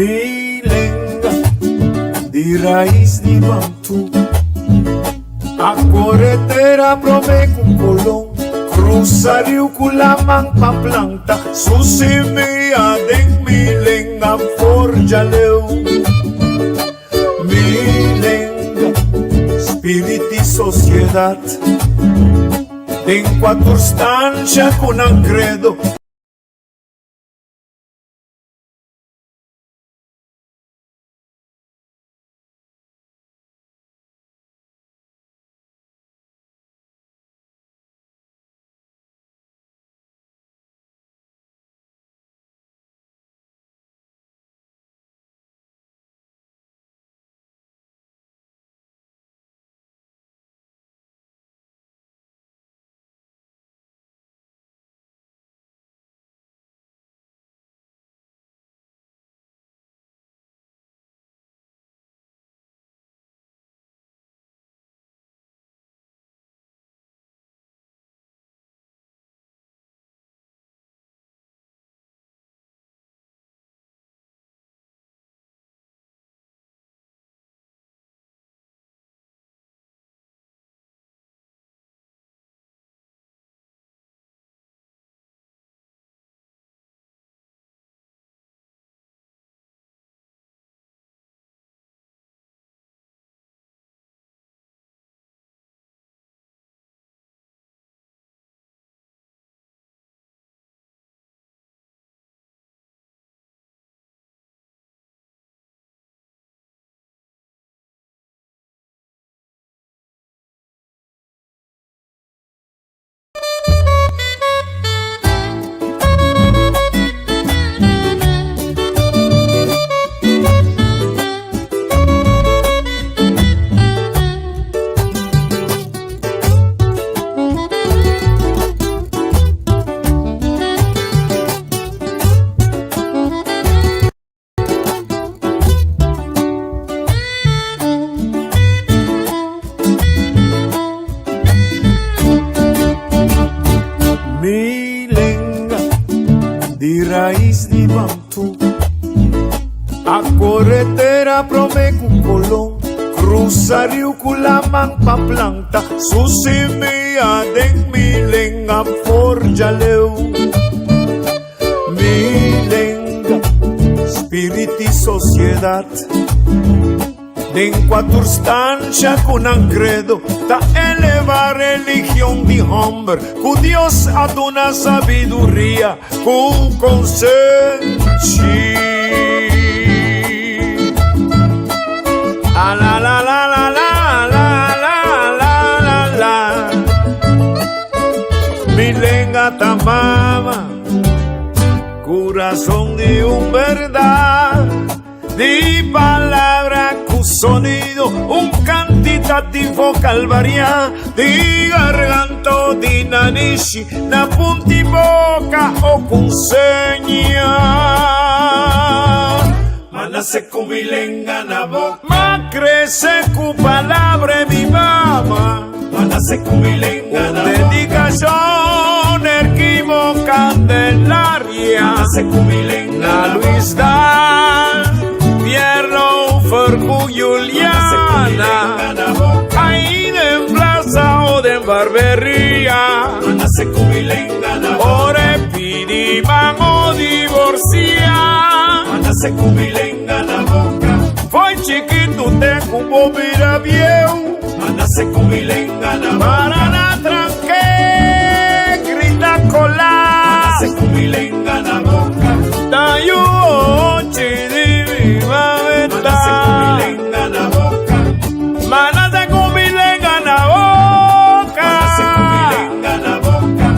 Mi lenga di rais di Bantú A kore tera promé ku Kolon Krusa riu ku laman pa planta su simia den mi lenga for djaleu. Mi lenga, spirit i sosiedat Den kua tur stansha ku nan kredo. Mi lenga di rais di Bantú A kore tera promé ku Kolon Krusa riu ku laman pa planta su simia den mi lenga for djaleu. Mi lenga, spirit i sosiedat Den kua tur stansha ku nan kredo ta eleva religion di hòmber ku Dios a duna sabiduria ku konsenshi. A la la la la la la la la la la Mi lenga ta mama, kurason di un bèrdat. Di palabra ku sonido, un kantitativo kalvariá di garganta o di nanishi, na punti boka o ku seña. Ma nase ku mi lenga na boka. Ma krese ku palabra e mi mama. Ma nase ku mi lenga na boka. Un dedikashon erkimo Candelaria. Ma nase ku mi lenga na Luis Daal, Pierlo Fercu Juliana. Ahí den plaza o den barberia. Ma nase ku mi lenga na boka. Ora e pidi man o divorcia. Ma nase ku mi lenga na boka. Foi chikitu te ku bo bira bieu. Ma nase ku mi lenga na boka. Para na tranke, grita kola. Ma nase ku mi lenga na boka. Ta yu ochi di mi mameta. Ma nase ku mi lenga na boka. Ma nase ku mi lenga na boka. Ma nase ku mi lenga na boka.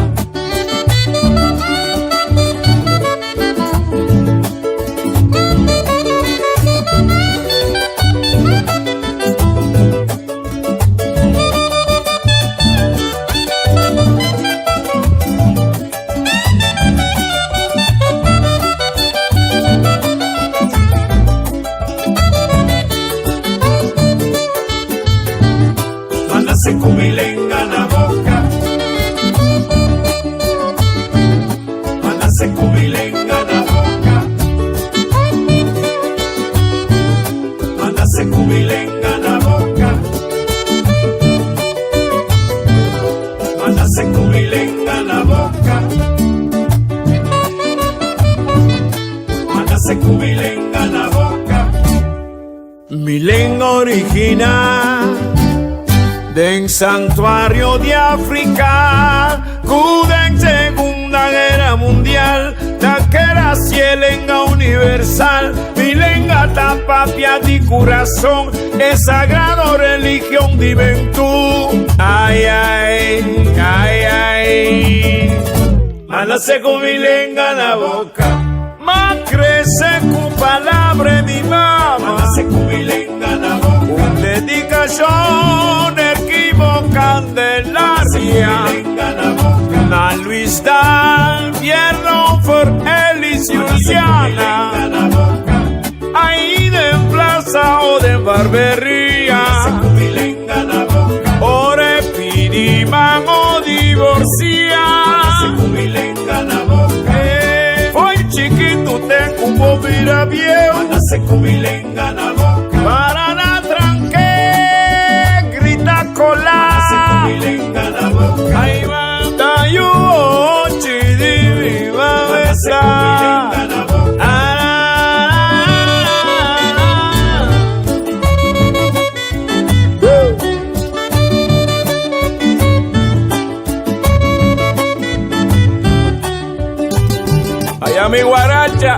Manase ku mi lenga na boka. Mi lenga original den santuario di Afrika ku den Segunda Guera Mundial ta keda si e lenga universal. Mi lenga ta papia di kurason, e sagrado religion di bentú. Ai ai, ai ai. Ma nase ku mi lenga na boka. Ma krese ku palabra di mama. Ma nase ku mi lenga na boka. Un dedikashon erkibo Candelaria. Na Luis Dan, Fierro for Elis Juliana. Ahí den plaza o den barbería. Ora e pidi man o divorcia. Foi chikitu te ku bo bira bieu. Para na tranke grita kola. Ai va ta yu ochi di mi mamesa. Allá mi guaracha.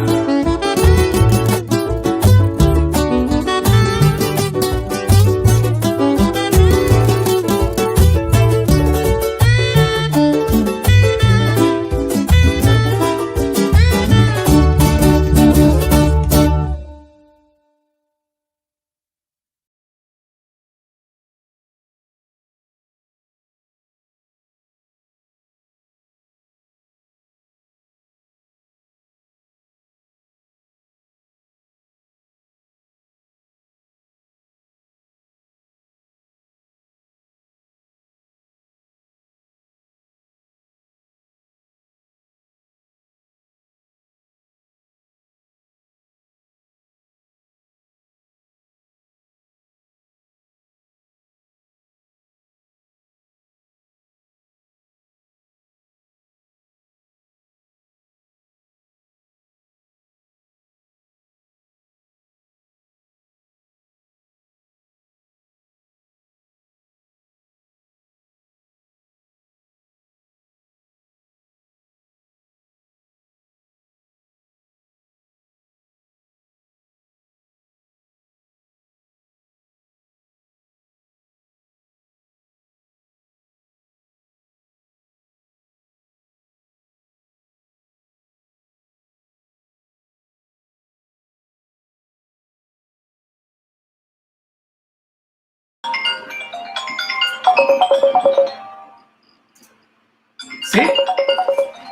Sí,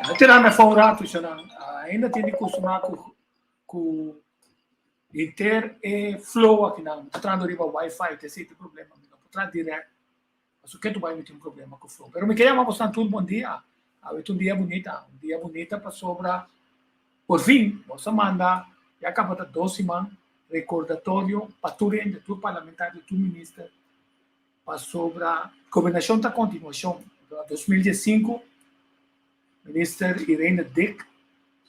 no tira me for un rato, Shanan. Ainda tin di kustumá ku ku inter e flow aki nan. Mi ta trahando riba wifi, te esei ta e problema. Mi no por traha direct. Pasobra ke tu bai mi tin un problema ku flow. Pero mi ke yama bosnan tur bon dia. Awe ta un dia bunita, un dia bunita pasobra por fin bos a manda, ya kaba ta dos siman, rekordatorio pa tur hende, tur parlamentario, tur minister, pasobra gobernashon ta kontinuashon. Na 2015 minister Irene Dick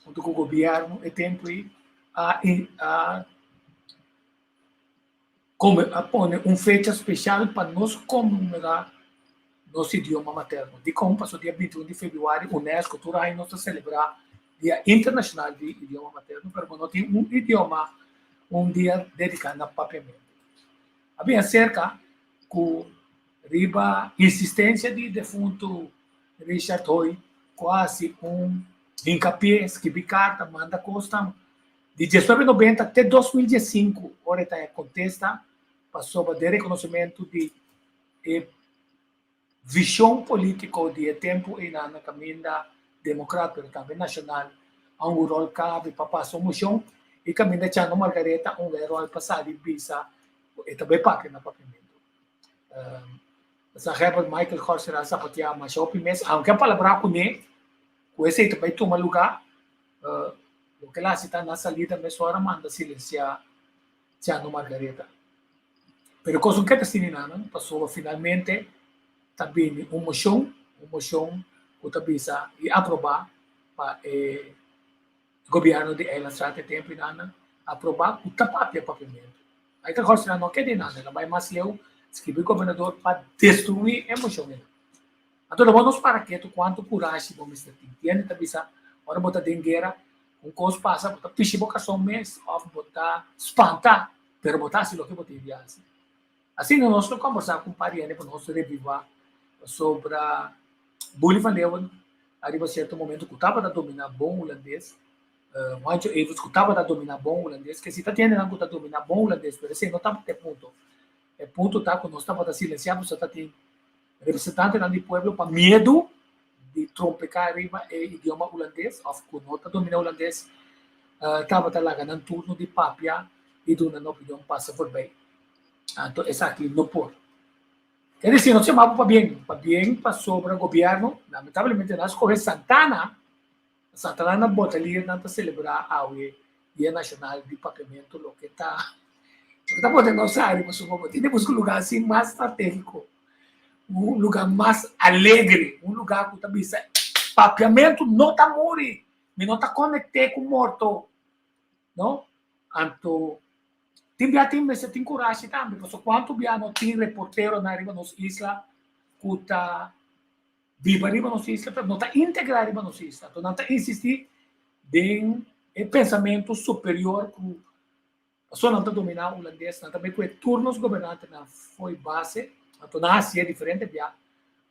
huntu ku gobièrnu e tempu ei a a a pone un fecha speshal pa nos konmemorá nos idioma materno. Dikon? Pasobra dia 21 di febrüari UNESCO tur aña nos ta selebrá Dia Internashonal di Idioma Materno, pero bo no tin un idioma, un dia dediká na papiamentu. A bin aserka ku riba insistensia di defuntu Richard Hoy ku a hasi un hinkapié, skibi karta, manda kosnan di diesnuebe nobenta te 2015 ora e ta e kontesta pasobra den rekonosementu di e Vishon polítiko di e tempu einan na kaminda demokrat pero tambe nashonal a un ròl klave pa pasa un moshon i kaminda Chano Margaretha a hunga e ròl pa sali bisa ku e ta bai papia na papiamentu. Sa Herbert Michael Gorser a sapateá masha hopi mes aunke a palabrá kuné ku esei ta bai tuma lugá loke el a hasi ta na salida mesora manda silensiá Chano Margaretha. Pero kos un ke ta sini nan pasobra finalmente ta bini un moshon, un moshon ku ta bisa i aprobá pa e. Gobièrnu di Eilandstraat e tempu einan aprobá ku ta papia papiamentu. Ai ta kòrsa no ke di nan, el a bai mas leu skibi gobernador pa destruí e moshon einan. Anto lo bo nos para ketu kuantu kurashi bo mester tin. Tiende ta bisa ora bo ta den guera un kos pasa bo ta pishi bo karson mes òf bo ta spanta pero bo ta hasi loke bo tin di hasi. Asina nos lo kombersá ku un par di hende pa nos revivá pasobra Bully van Leeuwen ariba sierto momento ku tabata dominá bon hulandes, Juancho Everts ku tabata dominá bon hulandes, ke si ta tin hendenan ku ta dominá bon hulandes pero esei no tabata e punto. E punto ta ku nos tabata silensiá pasobra ta tin representantenan di pueblo pa miedu di trompeká riba e idioma hulandes òf ku no ta dominá hulandes tabata laga nan turno di papia i duna nan opinion pasa forbei. Anto esaki no por. Ke disi nos yama bo pabien, pabien pasobra gobierno lamentablemente nan a skohe Santana, Santana na Botelier nan ta selebrá awe Dia Nashonal di Papiamentu loke ta loke ta pone nos sali pasobra bo tin di buska un lugar asin mas strategiko, un lugar mas alegre, un lugar ku ta bisa papiamentu no ta muri, mi no ta konekt'é ku morto, no? Anto Tin bia tin mester tin kurashi tambe, pasobra kuantu bia no tin reporteronan riba nos isla ku ta biba riba nos isla pero no ta integrá riba nos isla. Anto nan ta insistí den e pensamentu superior ku pasobra nan ta dominá hulandes, nan ta bai ku e tur nos gobernantenan fo'i base, anto nan hasié diferente bia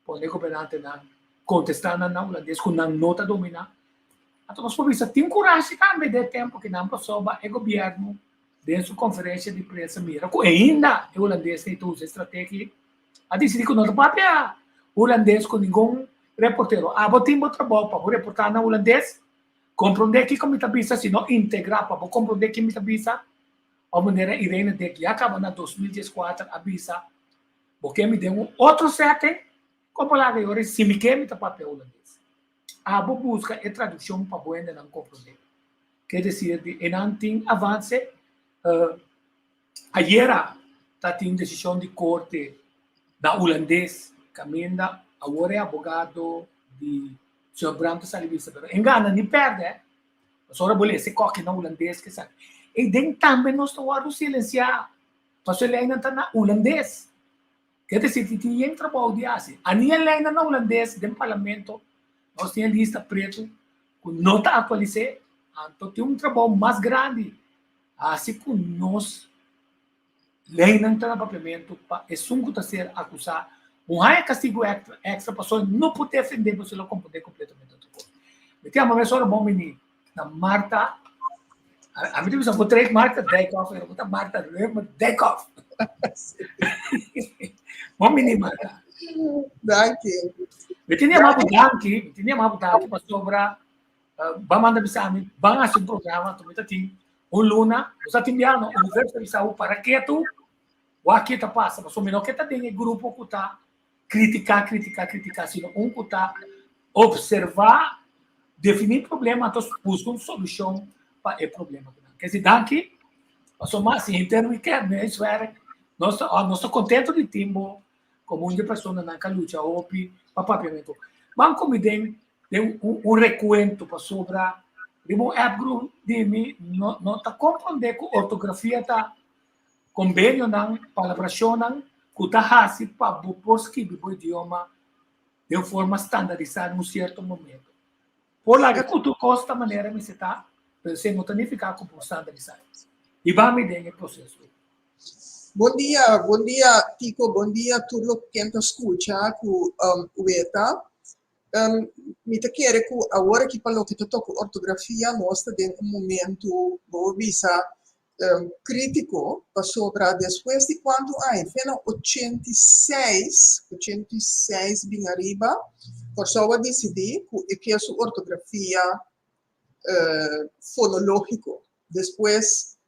pone gobernantenan kontestá nan na hulandes ku nan no ta dominá. Anto nos por bisa tin kurashi tambe den e tempu ku nan pasobra e gobièrnu den su konferensia di prensa mira ku ainda e hulandesnan ta usa e strategia a disidí ku no ta papia hulandes ku ningun reportero. Abo tin bo trabou pa bo reportá na hulandes, komprondé kiko mi ta bisa, si no integrá pa bo komprondé ki mi ta bisa. Òf manera Irene Dek ya kaba na 2014 a bisa, bo ke mi den un otro setting, komo laga e ora si mi ke mi ta papia hulandes. Abo buska e tradukshon pa bo hendenan komprondé. Ke desir di enan tin avanse. Ayera ta tin desishon di korte na hulandes kaminda awor e abogado di señor Bram ta sali bisa pero en gana ni pèrdè pasobra bo lesa e kòki na hulandes ke esaki. Eiden tambe nos ta wòrdu silensiá pasobra e leinan ta na hulandes. Ke desir di tin yen trabou di hasi. A ni e leinan na hulandes den parlamento nos tin e lista pretu ku no ta aktualis'é, anto tin un trabou mas grandi hasi ku nos leinan ta na papiamentu pa esun ku ta ser akusá un haña kastigu èkstra pasobra no por defendé pasobra lo komprondé kompletamente otro kos. Mi tin ama mesora bon bini na Marta, a mi ta bisa bo trek Marta Dijkhoff, pero bo ta Marta Römer Dijkhoff. Bon bini Marta. Danki. Mi tin yama bo danki, mi tin yama bo danki pasobra ba manda bisa mi ban hasi un programa, anto mi ta tin un luna, bo sa tin bia no, universo ta bisa bo para ketu, wak ke ta pasa, pasobra mi no ke ta den e grupo ku ta Kritiká, kritiká, kritiká, sino un ku ta opservá, definí problema anto buska un solushon pa e problema kinan. Ke si danki, pasobra mas si henter wikènt mi a huiswerk, nos ta nos ta kontentu di tin bo komo un di e personanan ku a lucha hopi pa papiamentu. Ban ku mi den den un rekuento pasobra riba un app group di mi no no ta komprondé ku ortografia ta Kombenionan, palabrashonnan ku ta hasi pa bo por skibi bo idioma den forma standarisá den un sierto momento. Por laga ku tur kos ta manera mester ta, pero esei no ta nifiká ku por standarisá. Hiba mi den e proseso ei. Bon dia, bon dia Tico, bon dia tur lo ken ta skucha ku weta. Mi ta kere ku awor aki pa loke ta toka ortografia nos ta den un momento, bo bisa, Krítiko, pasobra despues di kuantu aña, fe na 86, 86 bin ariba, Kòrsou a disidí ku e ke su ortografia fonológiko. Despues,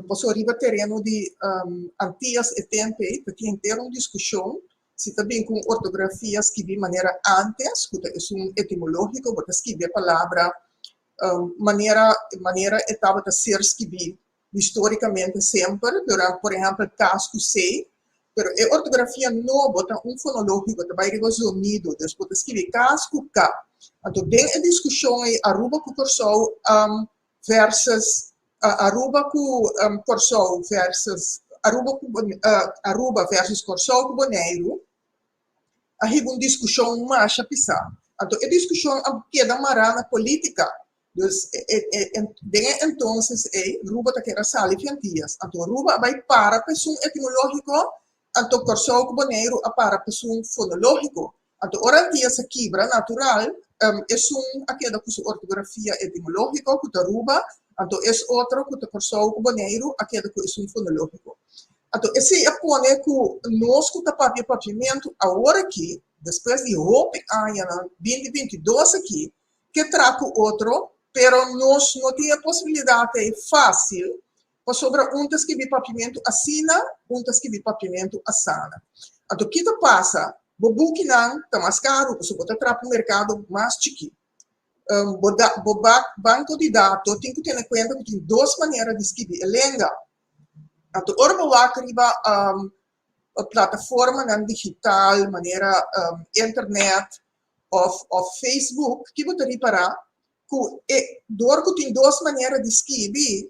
pasobra riba tereno di Antias e tempu ei ta tin henter un diskushon si ta bin ku un ortografia skibí manera ántes, ku ta esun etimológiko, bo ta skibi e palabra manera manera e tabata ser skibí histórikamente semper, durante por ehèmpel kas ku sei, pero e ortografia nobo ta un fonológiko, ta bai riba zonido, dus bo ta skibi kas ku ka. Anto den e diskushon ei Aruba ku Kòrsou a. versus Aruba ku Kòrsou versus Aruba ku Aruba versus Kòrsou ku Boneiru a hiba un diskushon masha pisá. Anto e diskushon a keda mará na polítika. Dus den e entonces ei Aruba ta keda sali fi Antias. Anto Aruba a bai para pa esun etimológiko, anto Kòrsou ku Boneiru a para pa esun fonológiko. Anto ora Antias a kibra natural, esun a keda ku su ortografia etimológiko ku ta Aruba, anto es otro ku ta Kòrsou ku Boneiru a keda ku esun fonológiko. Anto esei a pone ku nos ku ta papia papiamentu awor aki, despues di hopi añanan, binti 22 aki, ke traha ku otro, pero nos no tin e posibilidat ei fásil pasobra un ta skibi papiamentu asina, un ta skibi papiamentu asana. Anto ki ta pasa? Bo bukinan ta mas karu pasobra bo ta traha pa un merkado mas chikí. Bo bo banko di dato tin ku tene kuenta ku tin dos manera di skibi e lenga. Anto ora bo wak riba plataformanan digital manera internet òf Facebook, ki bo ta ripará? Ku e dor ku tin dos manera di skibi,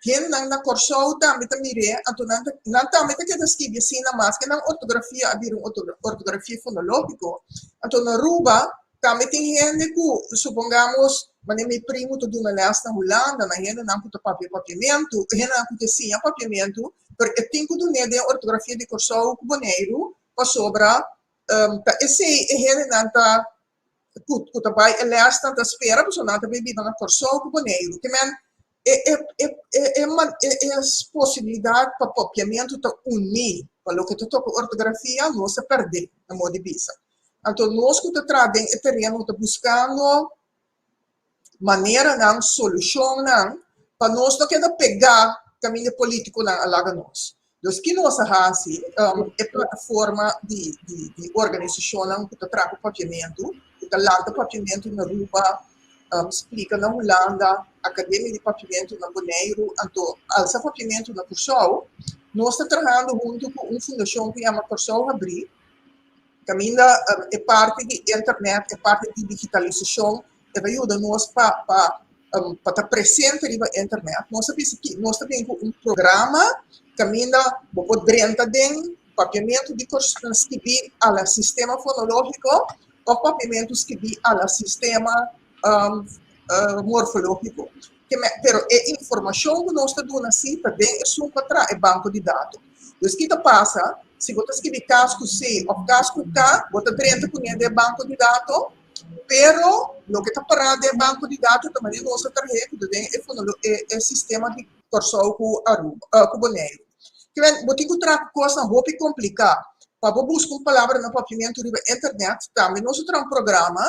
hendenan na Kòrsou tambe ta mir'é, anto nan ta nan tambe ta keda skibi asina maske nan ortografia a bira un ortografia fonológiko. Anto na Aruba tambe tin hende ku supongamos manera mi primu ta duna lès na Hulanda na hendenan ku ta papia papiamentu, hendenan ku ta siña papiamentu, pero e tin ku dun'é den ortografia di Kòrsou ku Boneiru pasobra ta esei e hendenan ta ku ta bai e lèsnan ta spera pasobra nan ta bai biba na Kòrsou ku Boneiru. Ke men e e e e e man e e posibilidat pa papiamentu ta uní pa loke ta toka ortografia nos a pèrdè na modo di bisa. Anto nos ku ta traha den e tereno ta buskando maneranan, solushonnan pa nos no keda pegá kaminda e polítikonan a laga nos. Dus ki nos a hasi? E plataforma di di organisashonnan ku ta traha ku papiamentu, ku ta lanta papiamentu na Aruba, splika na Hulanda, Akademia di Papiamentu na Boneiru, anto alsa papiamentu na Kòrsou, nos ta trahando huntu ku un fundashon ku yama Kòrsou Habrí, Kaminda e parti di internet, e parti di digitalisashon, e ta yuda nos pa pa pa ta presente riba internet. Nos a bisa ki nos ta bin ku un programa kaminda bo por drenta den papiamentu di skibí a la sistema fonológiko òf papiamentu skibí a la sistema morfológiko. Pero e informashon ku nos ta duna si ta den esun ku a traha e banko di dato. Dus ki ta pasa, si bo ta skibi kas ku C òf kas ku K, bo ta drenta kuné den e banko di dato, pero loke ta pará den e banko di dato ta manera nos a trah'é ku ta den e e e sistema di Kòrsou ku Aruba ku Boneiru. Kiben, bo tin ku traha ku kosnan hopi kompliká. Pa bo buska un palabra na papiamentu riba internet, tambe nos a traha un programa.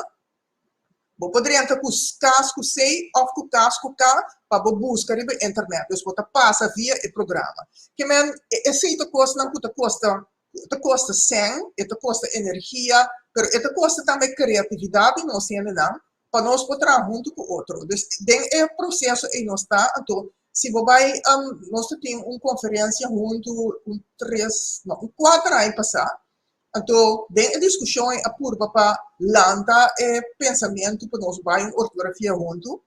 Bo por drenta ku kas ku C òf ku kas ku K pa bo buska riba internet. Dus bo ta pasa via e programa. Ke men esei ta kosnan ku ta kosta ta kosta sèn, e ta kosta energia, pero e ta kosta tambe kreatividat di nos hendenan pa nos por traha huntu ku otro. Dus den e proseso ei nos ta, anto si bo bai nos ta tin un konferensia huntu un tres no un kuater aña pasá. Anto den e diskushon ei a purba pa lanta e pensamentu pa nos bai un ortografia huntu,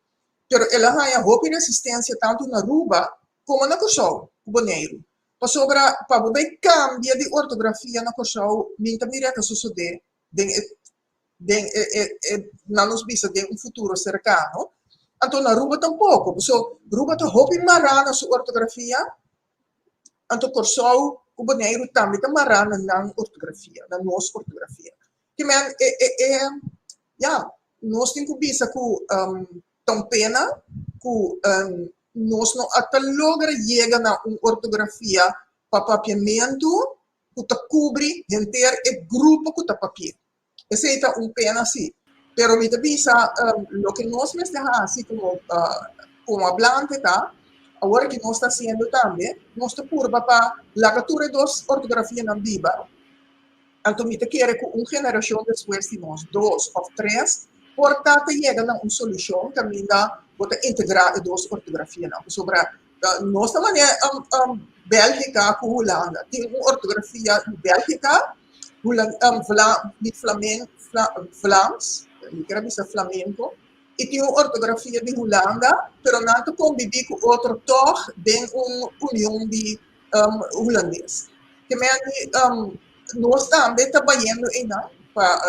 pero el a haña hopi resistensia tantu na Aruba komo na Kòrsou ku Boneiru. Pasobra pa bo bai kambia di ortografia na Kòrsou min ta mira ta sosodé den e den e e e nan nos bisa den un futuro serkano. Anto na Aruba tampoko, paso Aruba ta hopi mará na su ortografia. Anto Kòrsou ku Boneiru tambe ta mará na nan ortografia, na nos ortografia. Ke men e e e ya, nos tin ku bisa ku ta un pena ku nos no a ta logra yega na un ortografia pa papiamentu ku ta kubri henter e grupo ku ta papia. Esei ta un pena sí. Pero mi ta bisa loke nos mester hasi komo komo hablante ta, awor ki nos ta hasiendo tambe, nos ta purba pa laga tur e dos ortografianan biba. Anto mi ta kere ku un generashon despues di nos, dos òf tres, por ta ta yega na un solushon kaminda bo ta integrá e dos ortografianan. Pasobra nos ta manera Bèlgika ku Hulanda. Tin un ortografia di Bèlgika. Hulan, um, Vla, di Flamen, Fla, Vlaams, mi quier bisa flamenco. i tin un ortografia di Hulanda, pero nan ta konbibí ku otro tòg den un union di hulandes. Ke men di nos tambe ta bayendo einan pa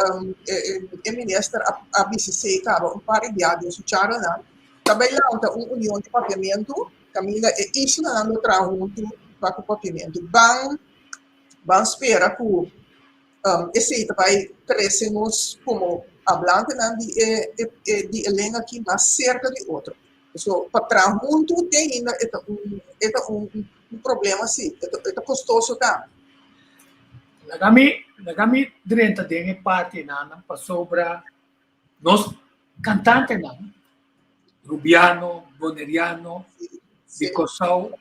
e minister a bisa esei kaba un par di bia den su charlanan, ta bai lanta un union di papiamentu kaminda e islanan lo traha huntu pa ku papiamentu. Ban ban spera ku esei ta bai trese nos komo hablantenan di e di e lenga aki mas serka di otro. So pa traha huntu te ainda e ta un e ta un un problema si, e ta e ta kostoso tambe. Laga mi laga mi drenta den e partinan pasobra nos kantantenan Rubiano, Boneriano, di Kòrsou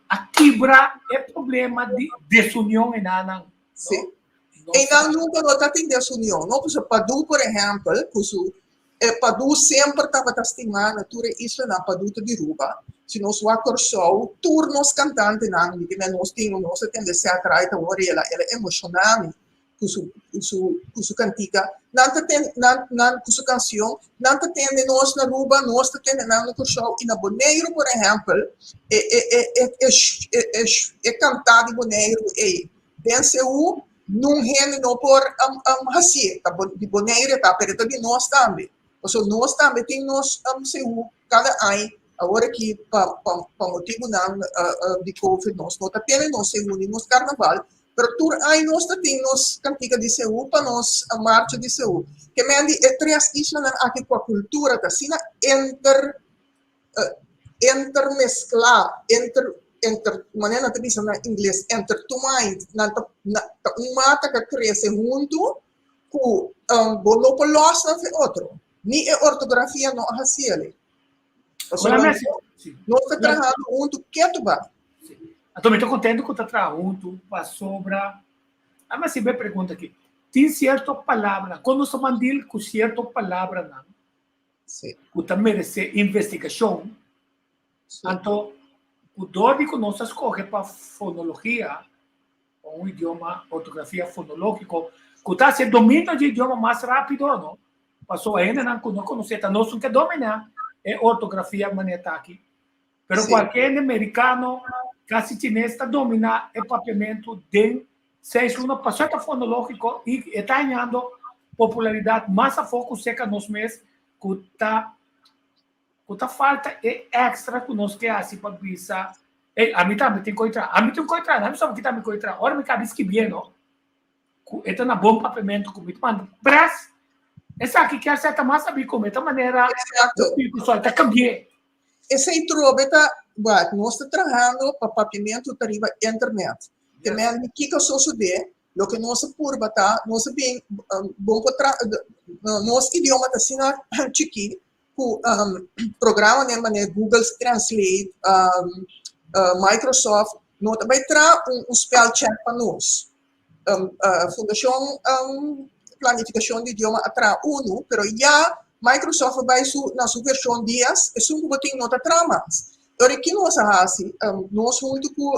a kibra e problema di desunion enanan. Sí. Einan nunka no ta tin desunion, no? Pasobra Padu, por ehèmpel, ku su e Padu semper tabata stimá na tur e islanan, Padu ta di Ruba. Si nos wak Kòrsou, tur nos kantantenan, mi ke nos tin, nos a tende Seth Wright awor, el a el a emoshoná mi. ku su ku su ku su kantika nan ta ten nan nan ku su kansion nan ta tende nos na Aruba nos ta tende nan na Kòrsou i na Boneiru por ehèmpel e e e e e e e e kantá di Boneiru ei den seú nun hende no por hasié ta di Boneiru e ta pero e ta di nos tambe pasobra nos tambe tin nos seú kada aña awor aki pa pa pa motibunan di covid nos no ta tene nos seú ni nos karnaval Pero tur aña nos ta tin nos kantika di Seú pa nos marcha di Seú. Ke men di e tres islanan aki ku a kultura ta asina enter intermesklá, inter inter manera nan ta bisa na ingles intertwined, nan ta ta un mata ku a krese huntu ku bo no por lòs nan for otro, ni e ortografia no a hasi elei. Pasobra nos ta trahando huntu ketu bai. Anto mi ta contento cu ta traha huntu pasobra a mi hasi e pregunta aki. Tin cierto palabranan, con nos ta mandil cu cierto palabranan cu ta merece investigacion, anto cu dor di cu nos a scoge pa fonologia, pa un idioma, ortografia fonologico, cu ta haci e dominio di idioma mas rapido, no? Pasobra hendenan cu no conoce ta nos un ke domina e ortografia manera ta aki. Pero kualke hende merikano, kasi chines ta dominá e papiamentu den seis luna pasobra e ta fonologiko i e ta hañando popularidat mas afó ku seka nos mes ku ta ku ta falta e èkstra ku nos ke hasi pa bisa ey ami tambe tin koi traha, ami tin koi traha, ami soba kita mi koi traha ora mi kabi skibié no ku e ta na bon papiamentu ku mi ta manda près esaki kier sa ta mas sabí ku mi ta manera ku sol ta kambié. Esei trobe ta, wak, nos ta trahando pa papiamentu ta riba internet. Te men di kiko sosodé, loke nos a purba ta, nos a bin bon por tra, nos idioma ta asina chikí ku programanan manera Google Translate, Microsoft no ta bai traha un spell check pa nos. Fundashon Planifikashon di Idioma a traha unu, pero ya Microsoft a bai su na su vershon dies, esun ku bo tin no ta traha mas. Ora ki nos a hasi? Nos huntu ku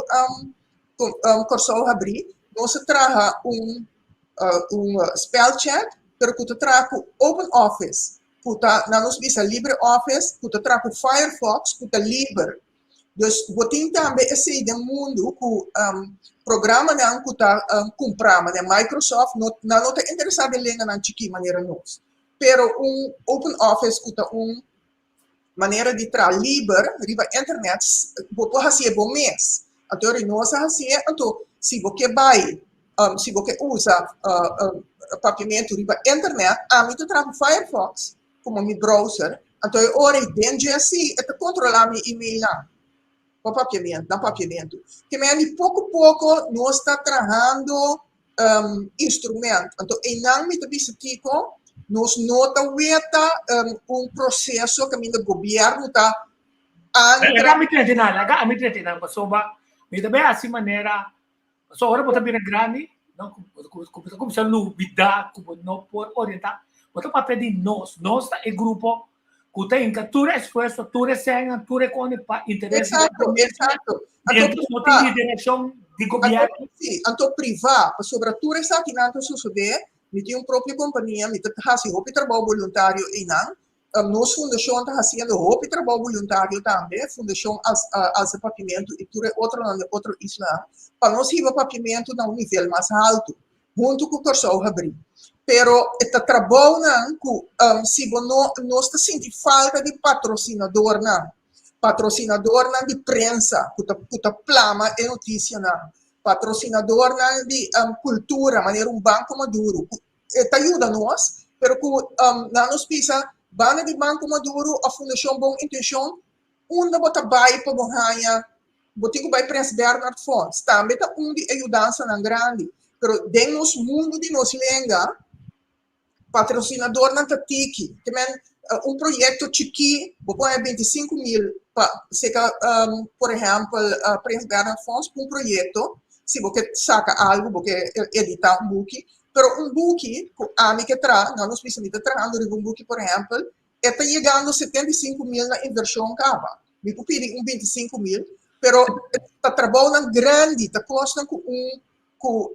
Kòrsou Habrí, nos a traha un un spell check, pero ku ta traha ku Open Office, ku ta nan nos bisa Libre Office, ku ta traha ku Firefox, ku ta liber. Dus bo tin tambe esei den mundu ku programanan ku ta kumprá manera Microsoft no nan no ta interesá den lenganan chikí manera nos. Pero un Open Office ku ta un manera di traha liber riba internet bo por hasié bo mes. Anto ora nos a hasié anto si bo ke bai si bo ke usa papiamentu riba internet ami ta traha ku Firefox. komo mi browser, anto e ora ei den dje si e ta kontrolá mi emailnan pa papiamentu, na papiamentu. Ke men di poko poko nos ta trahando instrument, anto einan mi ta bisa kiko nos no ta weta un proseso kaminda gobièrnu ta antra. Laga mi trete nan, laga mi trete nan pasobra mi ta bai hasi manera Pasobra ora bo ta bira grandi, no, ku bo ta kuminsá lubidá ku bo no por orientá, bo ta papia di nos. Nos ta e grupo ku ta hinka tur e esfuerso, tur e sènnan, tur e kone pa interes di Exacto, exacto. Mientras no tin liderashon di gobièrnu. Sí, anto privá, pasobra tur esakinan ta sosodé, mi tin un propio kompania, mi ta hasi hopi trabou boluntario einan. Nos fundashon ta hasiendo hopi trabou boluntario tambe, Fundashon Alsa Papiamentu i tur e otronan den otro islanan, pa nos hiba papiamentu na un nivel mas haltu, huntu ku Kòrsou Habrí. Pero e ta trabounan ku si bo no, nos ta sinti falta di patrosinadornan, patrosinadornan di prensa ku ta ku ta plama e notisianan, patrosinadornan di kultura manera un Banko Maduro ku e ta yuda nos, pero ku nan nos bisa banda di Banko Maduro òf Fundashon Bon Intenshon unda bo ta bai pa bo haña, bo tin ku bai Prins Bernhard Fonds, tambe ta un di e yudansanan grandi, pero den nos mundu di nos lenga patrosinadornan ta tiki, te men un proyekto chikí bo por haña 25.000 pa seka por ehèmpel Prins Bernhard Fonds pa un proyekto, si bo ke saka algu bo ke editá un buki, pero un buki ku ami ke traha, nan nos bisa mi ta trahando riba un buki por ehèmpel, e ta yegando 75.000 na invershon kaba, mi por pidi un 25.000, pero ta trabounan grandi, ta kosnan ku un ku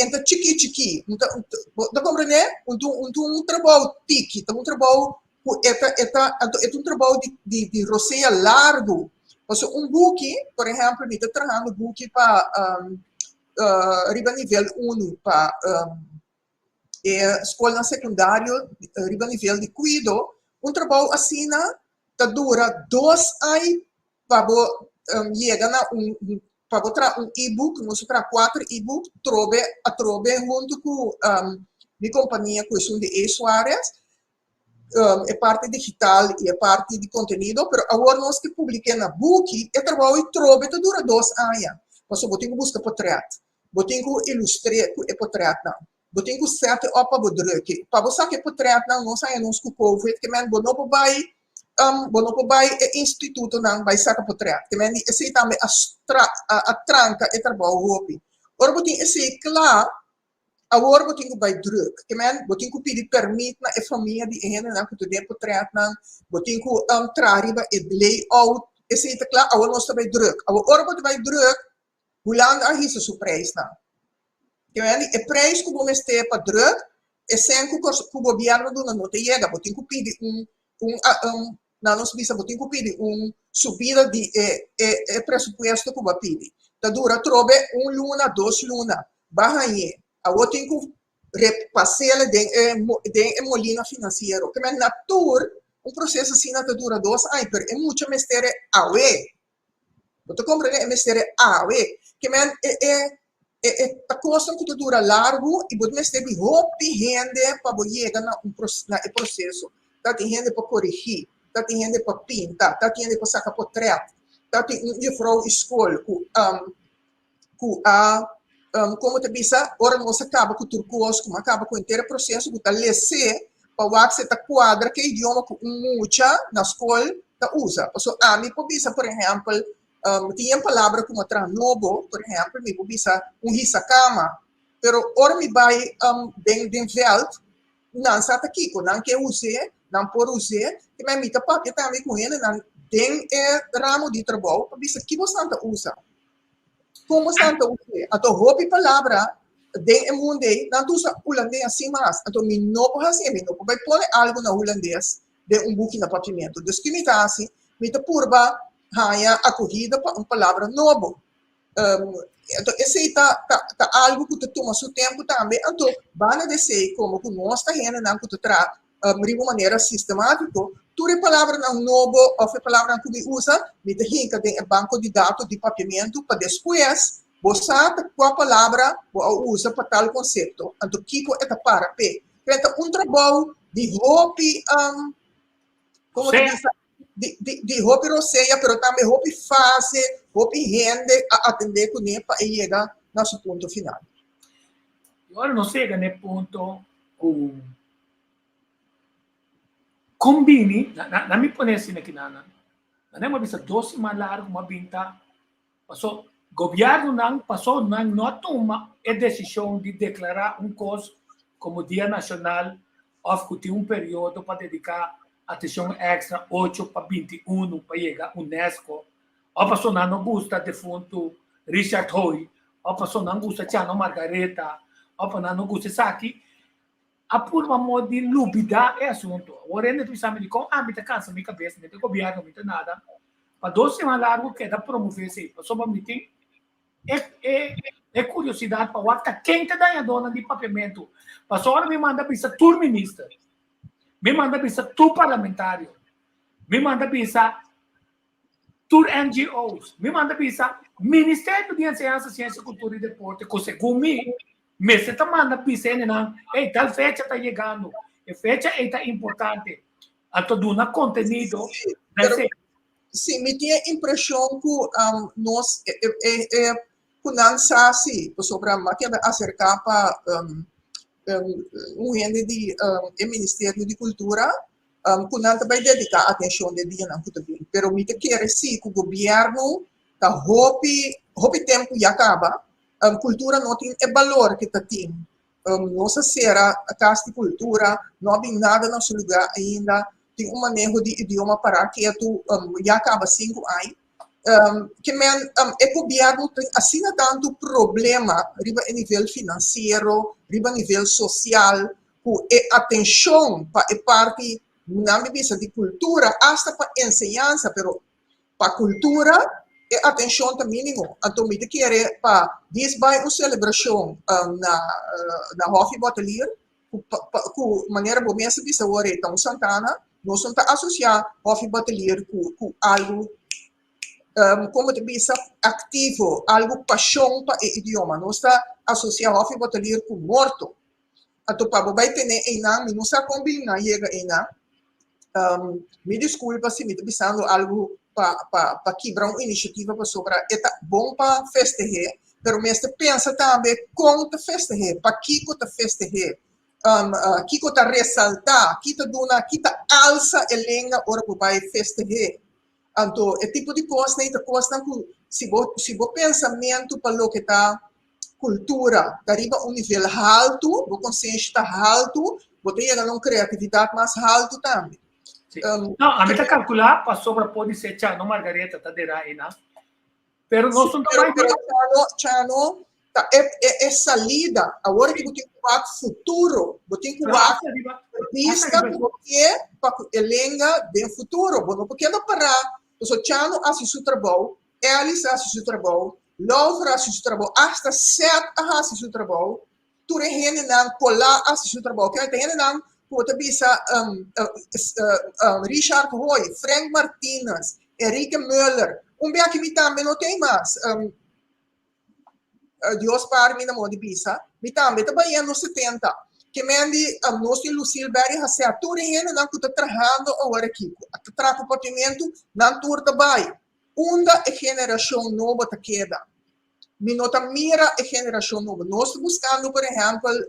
en ta chikí chikí, un ta bo ta komprendé? Un ta un ta un trabou tiki, ta un trabou ku e ta e ta anto e ta un trabou di di di rosea largu, pasobra un buki, por ehèmpel mi ta trahando buki pa riba nivel unu pa e skolnan sekundario riba nivel di kuido, un trabou asina ta dura 2 ai pa bo yega na un pa bo traha un e-book, nos a traha kuater e-book trobe atrobe huntu ku mi kompania ku esun di E. Suarez, e parti digital i e parti di kontenido, pero awor nos ke publik'é na buki, e trabou ei trobe ta dura 2 aña, pasobra bo tin ku buska potrèt, bo tin ku ilustr'é ku e potrètnan, bo tin ku sèt'e òp pa bo drùk'e, pa bo saka e potrètnan nos haña nos ku covid, ke men bo no por bai bo no por bai e institutonan bai saka potrèt, ke men di esei tambe a a tranka e trabou hopi. Ora bo tin esei kla, awor bo tin ku bai drùk, ke men bo tin ku pidi pèrmit na e famia di e hendenan ku ta den e potrètnan, bo tin ku traha riba e layout, esei ta kla, awor nos ta bai drùk. Awor ora bo ta bai drùk, Hulanda a hisa su prijsnan. Ke men di e prijs ku bo mester pa drùk, e sèn ku ku gobièrnu duna no ta yega. Bo tin ku pidi un un un nan nos bisa bo tin ku pidi un subida di e e e presupuesto ku bo a pidi. Ta dura atrobe un luna, 2 luna, ba hañ'é. Awor tin ku repas'el den e den e molina finansiero. Ke men na tur un proseso asina ta dura 2 aña, pero e mucha mester e awe. Bo ta komprendé? E mester e awe. Ke men e e e e ta kosnan ku ta dura largu i bo ta mester di hopi hende pa bo yega na un na e proseso. Ta tin hende pa korigí, ta tin hende pa pinta, ta tin hende pa saka potrèt, ta tin un jufrou i skol ku ku a komo ta bisa ora nos a kaba ku tur kos, ku a kaba ku henter e proseso ku ta les'é pa wak si e ta kuadra ke idioma ku un mucha na skol ta usa. Pasobra ami por bisa por ehèmpel tin un palabra ku mi a traha nobo, por ehèmpel mi por bisa un hisakama, pero ora mi bai den den vèlt nan sa ta kiko, nan ke us'é, nan por us'é, te mi ta papia tambe ku hendenan den e ramo di trabou pa bisa ki bosnan ta usa. Kon bosan ta us'é? Anto hopi palabra den e mundu ei, nan ta usa hulandes sin mas. Anto mi no por hasié, mi no por bai pone algu na hulandes den un buki na papiamentu. Dus ki mi ta hasi? Mi ta purba haña akohida pa un palabra nobo. Anto esei ta ta algu ku ta tuma su tempu tambe. Anto banda di esei, komo ku nos ta hendenan ku ta traha riba un manera sistemátiko, tur e palabranan nobo òf e palabranan ku mi usa, mi ta hinka den e banko di dato di papiamentu pa despues bo sa ta kua palabra bo a usa pa tal konsepto, anto kiko e ta para p'e. Pero ta un trabou di hopi, komo ta bisa, di di di hopi rosea, pero tambe hopi fase, hopi hende a atendé kuné pa e yega na su punto final. I ora nos yega na e punto ku Kon bini, na mi pone asina ki nan, nan a bisa 2 siman largu ma bin ta, paso gobiernonan paso nan no a tuma e desishon di deklará un kos komo dia nashonal òf ku tin un periodo pa dediká atenshon èkstra 8 pa 21 pa yega UNESCO, òf paso nan no gusta defuntu Richard Hoy, òf paso nan gusta Chano Margaretha, òf pa nan no gusta esaki. A purba modo di lubidá e asuntu. Awor hende ta bisa mi dikon ami ta kansa mi kabes, mi ta gobièrnu, mi ta nada. Pa dos siman largu keda promové esei, pasobra mi tin e e e kuriosidat pa wak ta ken ta dañadónan di papiamentu. Pasobra ora mi manda bisa tur minister, mi manda bisa tur parlamentario, mi manda bisa tur NGO's, mi manda bisa Ministerio di Enseñansa, Siensia, Kultura i Deporte ku segun mi mester ta manda bisa hendenan, ey, tal fecha ta yegando, e fecha ey ta importante, anto duna kontenido na esei. Sí, mi tin e impreshon ku nos e ku nan sa si, pasobra mi a keda aserká pa un hende di e Ministerio di Kultura ku nan ta bai dediká atenshon den dianan ku ta bin. Pero mi ta kere si ku gobièrnu ta hopi hopi tempu ya kaba, kultura no tin e balor ke ta tin. Nos a sera Kas di Kultura, no a bin nada na su lugá ainda, tin un maneho di idioma pará ketu ya kaba sinku aña. Ke men e gobièrnu tin asina tantu problema riba e nivel finansiero, riba nivel sosial, ku e atenshon pa e parti, nan mi bisa di kultura, asta pa enseñansa, pero pa kultura e atenshon ta mínimo. Anto mi ta kere pa dis bai un selebrashon na na Hòfi Bòtelier, ku ku manera bo mes a bisa awor e ta un santana, nos no ta asosiá Hòfi Bòtelier ku ku algu komo ta bisa aktivo, algu pashon pa e idioma. Nos ta asosiá Hòfi Bòtelier ku morto. Anto pa bo bai tene einan, mi no sa kon bin nan yega einan. Mi diskulpa si mi ta bisando algu pa pa pa kibra un inisiativa pasobra e ta bon pa festeh'é, pero mester pensa tambe kon ta festeh'é, pakiko ta festeh'é, kiko ta resaltá, ki ta duna, ki ta alsa e lenga ora bo bai festeh'é. Anto e tipo di kosnan ei ta kosnan ku si bo si bo pensamentu pa loke ta kultura ta riba un nivel haltu, bo konsenshi ta haltu, bo ta yega na un kreatividat mas haltu tambe. Sí. No, ami ta kalkulá pasobra por di ser Chano Margaretha ta derá einan. Pero nos no ta bai. Pero Chano, Chano ta e, e, e salida. Awor ki bo tin ku wak futuro. Bo tin ku wak vista ku bo ke pa ku e lenga den futuro. Bo no por keda pará. Pasobra Chano a hasi su trabou, Ellis a hasi su trabou, Laura a hasi su trabou, asta Seth a hasi su trabou, tur e hendenan Colá a hasi su trabou. Kende ta hendenan ku bo ta bisa Richard Hoy, Frank Martinez, Enrique Muller, un bia aki mi tambe no tin mas. Dios par mi na moda di bisa, mi tambe ta bayendo 70. Ke men di nos tin Lucille Berry Hassett, tur e hendenan ku ta trahando awor aki, ku ta traha ku Papiamentu, nan tur ta bai. Unda e generashon nobo ta keda? Mi no ta mira e generashon nobo. Nos ta buskando, por ehèmpel,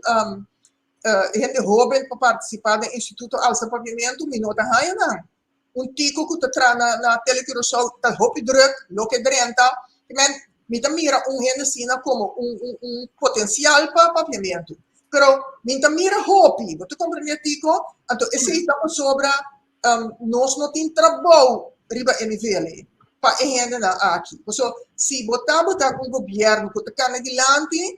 hende hóben pa partisipá den Instituto Alsa Papiamentu, mi no ta haña nan. Un tiko ku ta traha na na Tele Curaçao ta hopi drùk, loke drenta. Men, mi ta mira un hende asina komo un un un potensial pa Papiamentu. Pero mi ta mira hopi, bo ta komprendé tiko? Anto esei ta pasobra nos no tin trabou riba e nivel ei pa e hendenan aki. Pasobra si bo tabata un gobièrnu ku ta kana dilanti,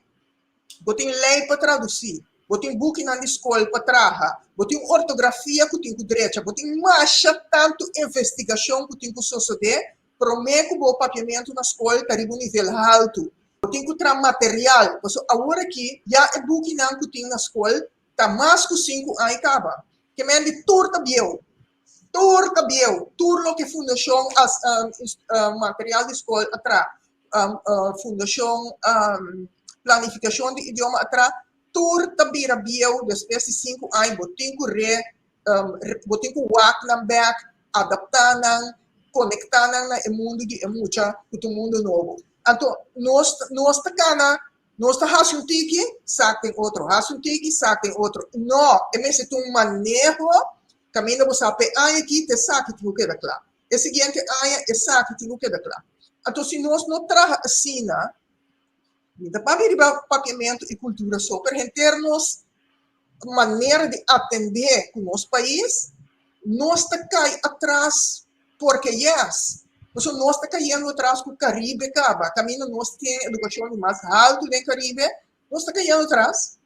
bo tin lei pa tradusí, bo tin bukinan di skol pa traha, bo tin ortografia ku tin ku drecha, bo tin masha tantu investigashon ku tin ku sosodé promé ku bo papiamentu na skol ta riba un nivel haltu. Bo tin ku traha material, pasobra awor aki ya e bukinan ku tin na skol Ta mas ku sinku aña kaba. Ke men di tur ta bieu. Tur ta bieu. Tur loke fundashon material di skol a tra, fundashon planifikashon di idioma a tra, tur ta bira bieu despues di sinku aña. Bo tin ku re, bo tin ku wak nan bek, adaptá nan, konektá nan na e mundu di e mucha ku ta un mundu nobo. Anto nos nos ta kana Nos ta hasi un tiki, sak den otro, hasi un tiki, sak den otro. No, e mester ta un maneho kaminda bo sa p'e aña aki ta esaki tin ku keda kla. E siguiente aña esaki tin ku keda kla. Anto si nos no traha asina, mi ta papia riba papiamentu i kultura so, pero henter nos manera di atendé ku nos pais, nos ta kai atras porque yes. Pasobra nos ta kayendo atras ku Karibe kaba, kaminda nos tin edukashon di mas haltu den Karibe, nos ta kayendo atras.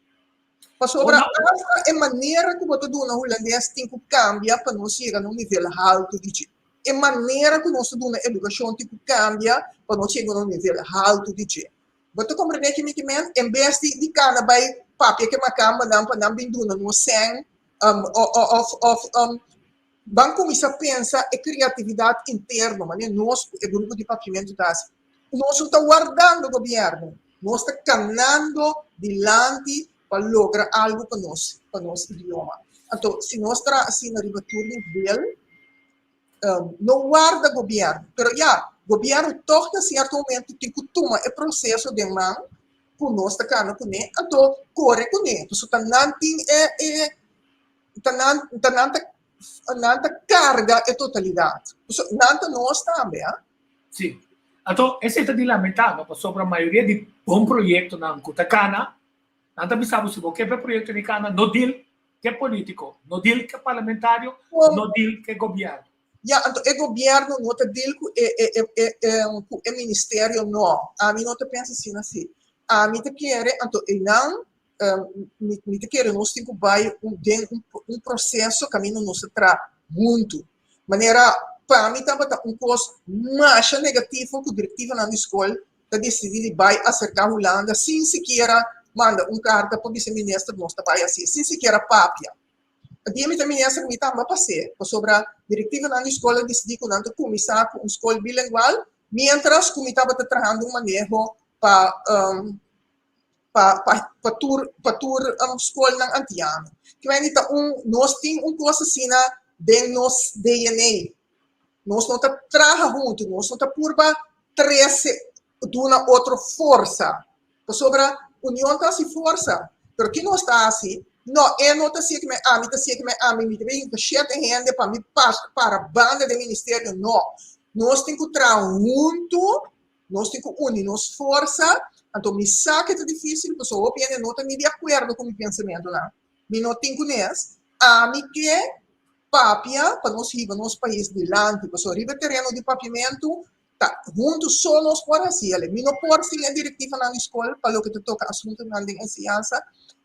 Pasobra hasta e manera ku bo ta duna hulandes tin ku kambia pa nos yega na un nivel haltu di dje. E manera ku nos ta duna edukashon tin ku kambia pa nos yega na un nivel haltu di dje. Bo ta komprendé ki mi ke men? En bes di di kana bai papia ke makambanan pa nan bin duna nos sèn òf òf ban kuminsá pensa e kreatividat interno manera nos ku e grupo di papiamentu ta hasi. Nos no ta wardando gobièrnu, nos ta kanando dilanti pa logra algu pa nos, pa nos idioma. Anto, si nos traha asina riba tur nivel, no warda gobièrnu. Pero ya, gobièrnu tòg na sierto momento tin ku tuma e proseso den man ku nos ta kana kuné, anto kore kuné. Pasobra ta nan tin e, e, ta nan, ta nan ta, nan ta karga e totalidat. Pasobra nan ta nos tambe, ha. Sí. Anto, esei ta di lamentá, no? Pasobra mayoria di bon proyektonan ku ta kana, nan ta bisa bo si bo ke pa e proyekto di kana, no deal ke polítiko, no deal ke parlamentario, no deal ke gobièrnu. Ya, anto e gobièrnu no ta deal ku e e e e ku e ministerio, no. Ami no ta pensa asina si. Ami ta kere, anto einan mi mi ta kere nos tin ku bai un den un un proseso kaminda nos ta traha huntu. Manera pa mi tabata un kos masha negativo ku direktivonan di skol ta disidí di bai aserká Hulanda sin sikiera manda un karta pa bisa minister nos ta bai hasi, sin sikiera papia. Dia mi ta minister mi tamba pas'é pasobra direktivonan di skol a disidí ku nan ta kuminsá ku un skol bilengual miéntras ku mi tabata trahando un maneho pa pa pa pa tur pa tur skolnan antiano. Kimendi ta un nos tin un kos asina den nos DNA. Nos no ta traha huntu, nos no ta purba trese duna otro forsa. Pasobra union ta hasi forsa, pero ki nos ta hasi? No, e no ta sieki me ami ta sieki me ami, mi ta bin hinka shete hende pa mi para banda den ministerio. No, nos tin ku traha huntu. Nos tin ku uni nos forsa. Anto mi sa ke ta difísil, pasobra hopi hende no ta ni di akuerdo ku mi pensamentunan. Mi no tin ku nes. Ami ke papia pa nos hiba nos pais dilanti, pasobra riba e tereno di papiamentu ta huntu so nos por hasi el. Mi no por sin e direktivanan di skol pa loke ta toka asuntunan den enseñansa.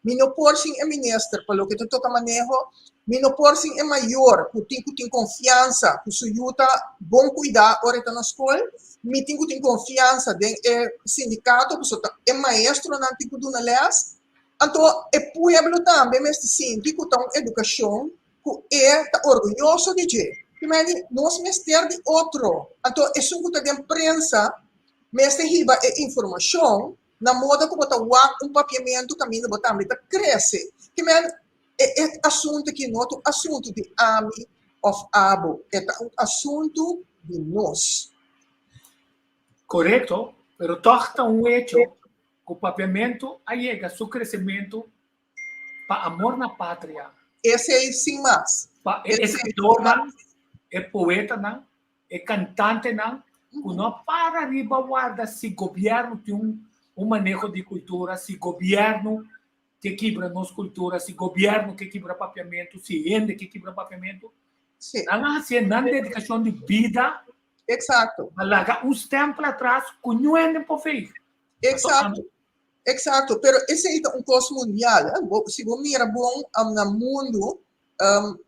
Mi no por sin e minister pa loke ta toka maneho. Mi no por sin e mayor ku tin ku tin konfiansa ku su yu ta bon kuidá ora e ta na skol. Mi tin ku tin konfiansa den e sindikato pasobra ta e maestronan tin ku duna lès. Anto e pueblo tambe mester sinti ku ta un edukashon ku e ta orguyoso di dje. Primer nos mester di otro. Anto esun ku ta den prensa mester hiba e informashon na moda ku bo ta wak un papiamentu kaminda bo tambe ta krese. Kimen e e asuntu aki no ta un asuntu di ami òf abo, e ta un asuntu di nos. Korekto, pero tòg ta un hecho ku papiamentu a yega su kresementu pa amor na patria. Esei sin mas. Pa e eskritornan, e poetanan, e kantantenan ku no a para riba warda si gobièrnu tin un un maneho di kultura, si gobièrnu ke kibra nos kultura, si gobièrnu ke kibra papiamentu, si hende ke kibra papiamentu. Sí. Nan a hasié nan dedikashon di bida. Eksakto. Pa laga un stèmpel atras ku niun hende por veeg. Eksakto. Eksakto. Pero esei ta un kos mundial, eh. Bo, si bo mira bon na mundu,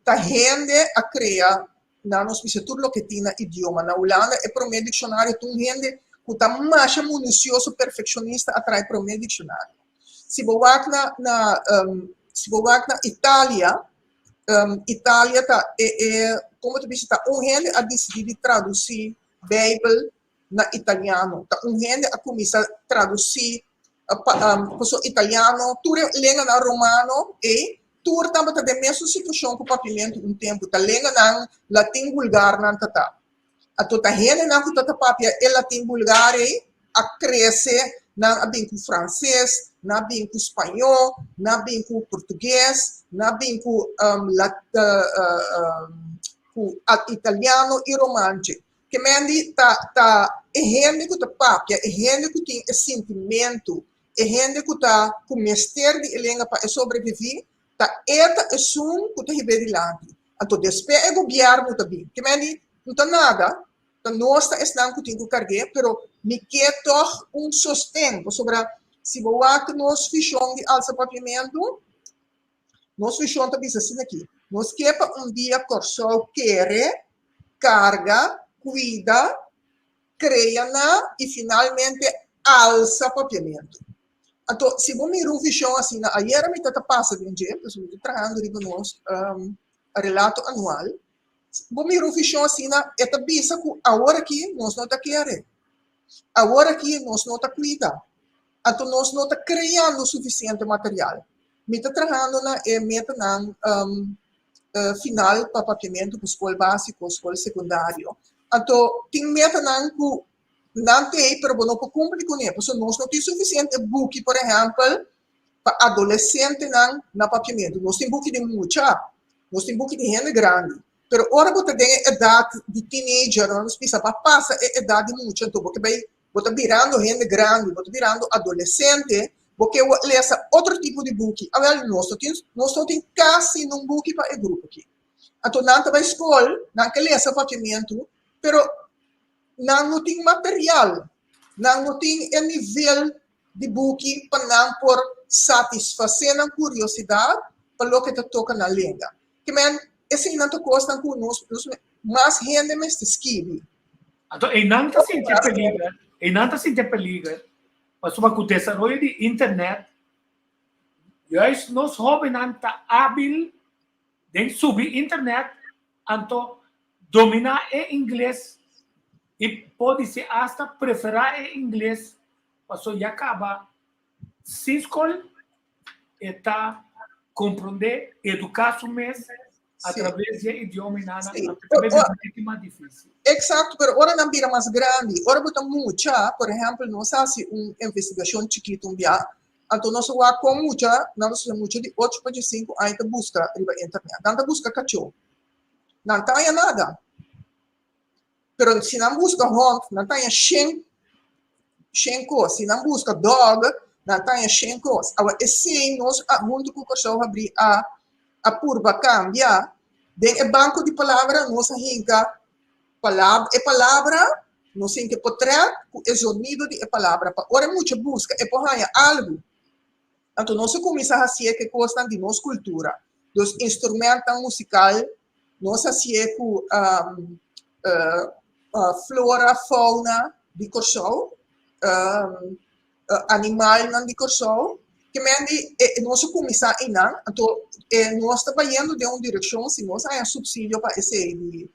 ta hende a krea nan nos bisa tur loke tin na idioma. Na Hulanda e promé dikshonario ta un hende ku ta masha minusioso, perfekshonista a traha e promé dikshonario. Si bo wak na na si bo wak na Italia, Italia ta e e komo ta bisa ta un hende a disidí di tradusí Beibel na italiano. Ta un hende a kuminsá tradusí pasobra italiano, tur e lenganan romano ei, tur tabata den mesun situashon ku papiamentu un tempu. Ta lenganan latin bulgar nan ta ta. Anto ta hendenan ku ta papia e latin bulgar ei a krese, nan a bin ku franses, nan a bin ku spañó, nan a bin ku portugues, nan a bin ku ku italiano i romance. Ke mendi ta ta e hende ku ta papia, e hende ku tin e sintimentu, e hende ku ta ku mester di e lenga pa e sobreviví, ta e ta esun ku ta hib'é dilanti. Anto despe e gobièrnu ta bin. Ke mendi no ta nada, ta nos ta esnan ku tin ku karg'é, pero mi ke tòg un sosten, pasobra si bo wak nos vishon di alsa papiamentu, Nos vishon ta bisa asina aki, Nos ke pa un dia Kòrsou kere, karga, kuida, krea na i finalmente alsa papiamentu. Anto, si bo mira un vishon asina, ayera mi ta ta pasa den dje, pasobra mi ta trahando riba nos relato anual, bo mira un vishon asina, e ta bisa ku awor aki nos no ta kere, awor aki nos no ta kuida, anto nos no ta kreando sufisiente material. Mi ta trahando na e metanan final pa papiamentu ku skol básiko, skol sekundario. Anto tin metanan ku nan t'ei pero bo no por kumpli kuné pasobra nos no tin sufisiente buki por ehèmpel pa adolesentenan na papiamentu. Nos tin buki di mucha, nos tin buki di hende grandi, pero ora bo ta den e edat di teenager, nos bisa bo a pasa e edat di mucha anto bo ke bai Bo ta birando hende grandi, bo ta birando adolesente, bo ke lesa otro tipo di buki. Awel, nos no tin, nos no tin kasi nun buki pa e grupo aki. Anto nan ta bai skol, nan ke lesa papiamentu, pero nan no tin material, nan no tin e nivel di buki pa nan por satisfasé nan kuriosidat pa loke ta toka nan lenga. Ke men, eseinan ta kosnan ku nos, nos mas hende mester skibi. Anto einan ta sinti e peliger, einan ta sinti e peliger, pasobra ku desaroyo di internet, juist nos hobennan ta abil den subi internet, anto dominá e ingles i podise asta preferá e ingles, pasobra ya kaba sin skol e ta komprondé, eduká su mes a traves di e idioma i nana, a traves di hopi mas difícil. Exacto, pero ora nan bira mas grandi, ora bo ta mucha, por ehempel, nos a hasi un investigashon chikitu un bia, anto nos a wak kon mucha, nan nos a mucha di ocho pa diesinku aña ta buska riba internet. Nan ta buska kachó. Nan ta haña nada. Pero si nan buska hond, nan ta haña shen, shen kos. Si nan buska dog, nan ta haña shen kos. Awa esei nos a huntu ku Kòrsou Habrí a a purba kambia. Den e banko di palabra nos a hinka palab e palabra, nos hinka e potrèt ku e zonido di e palabra pa ora e mucha buska e por haña algu. Anto nos a kuminsá hasié ku e kosnan di nos kultura. Dus instrumentnan musikal Nos hasié ku flora, fauna di Kòrsou, animalnan di Kòrsou. Ke men di nos a kuminsá einan, anto nos ta bayendo den un direkshon si nos haña supsidio pa esei di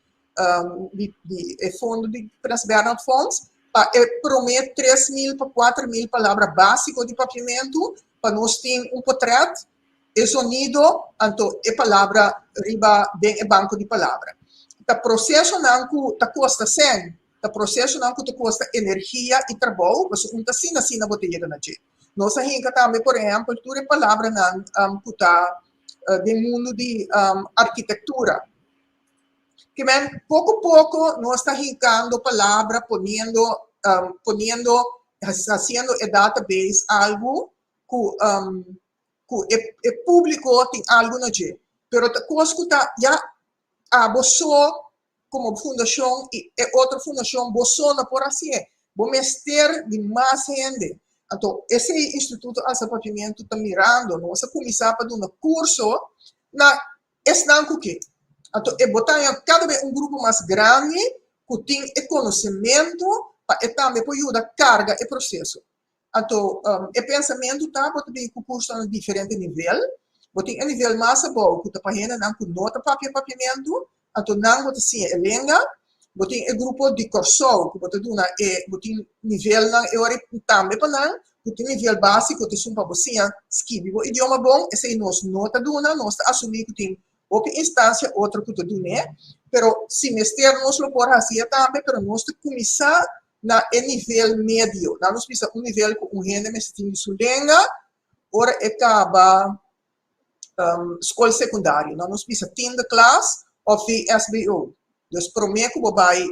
di e fondo di Prins Bernhard Fonds pa e promé 3000 pa 4000 palabra básiko di papiamentu pa nos tin un potrèt e sonido, anto e palabra riba den e banko di palabra. Ta prosesonan ku ta kosta sèn, ta prosesonan ku ta kosta energia i trabou, pasobra un ta asina asina bo ta yega na dje. Nos a hinka tambe, por ehèmpel, tur e palabranan ku ta den mundu di arkitektura. Ke men poko poko nos ta hinkando palabra, poniendo, poniendo, hasiendo e database algu ku ku e e públiko tin algu na dje. Pero ta kos ku ta ya abo so komo fundashon i e otro fundashon bo so no por hasié. Bo mester di mas hende. Anto esei Instituto Alsa Papiamentu ta mirando. Nos a kuminsá pa duna kurso na esnan ku ke. Anto e bo ta haña kada bes un grupo mas grandi ku tin e konosementu pa e tambe por yuda karga e proseso. Anto, e pensamentu ta bo ta bin ku kursonan na diferente nivel. Bo tin e nivel mas abou ku ta pa hendenan ku no ta papia papiamentu, anto nan bo ta siña e lenga. Bo tin e grupo di Kòrsou ku bo ta duna e, bo tin nivelnan e ora tambe pa nan, ku tin nivel básiko ta esun pa bo siña skibi bo idioma bon, esei nos no ta duna, nos ta asumí ku tin hopi instansia otro ku ta dun'é, pero si mester nos lo por hasié tambe, pero nos ta kuminsá na e nivel medio. Nan nos bisa un nivel ku un hende mester tin di su lenga ora e kaba skol sekundario. Nan nos bisa tiende klas òf VSBO. Dus promé ku bo bai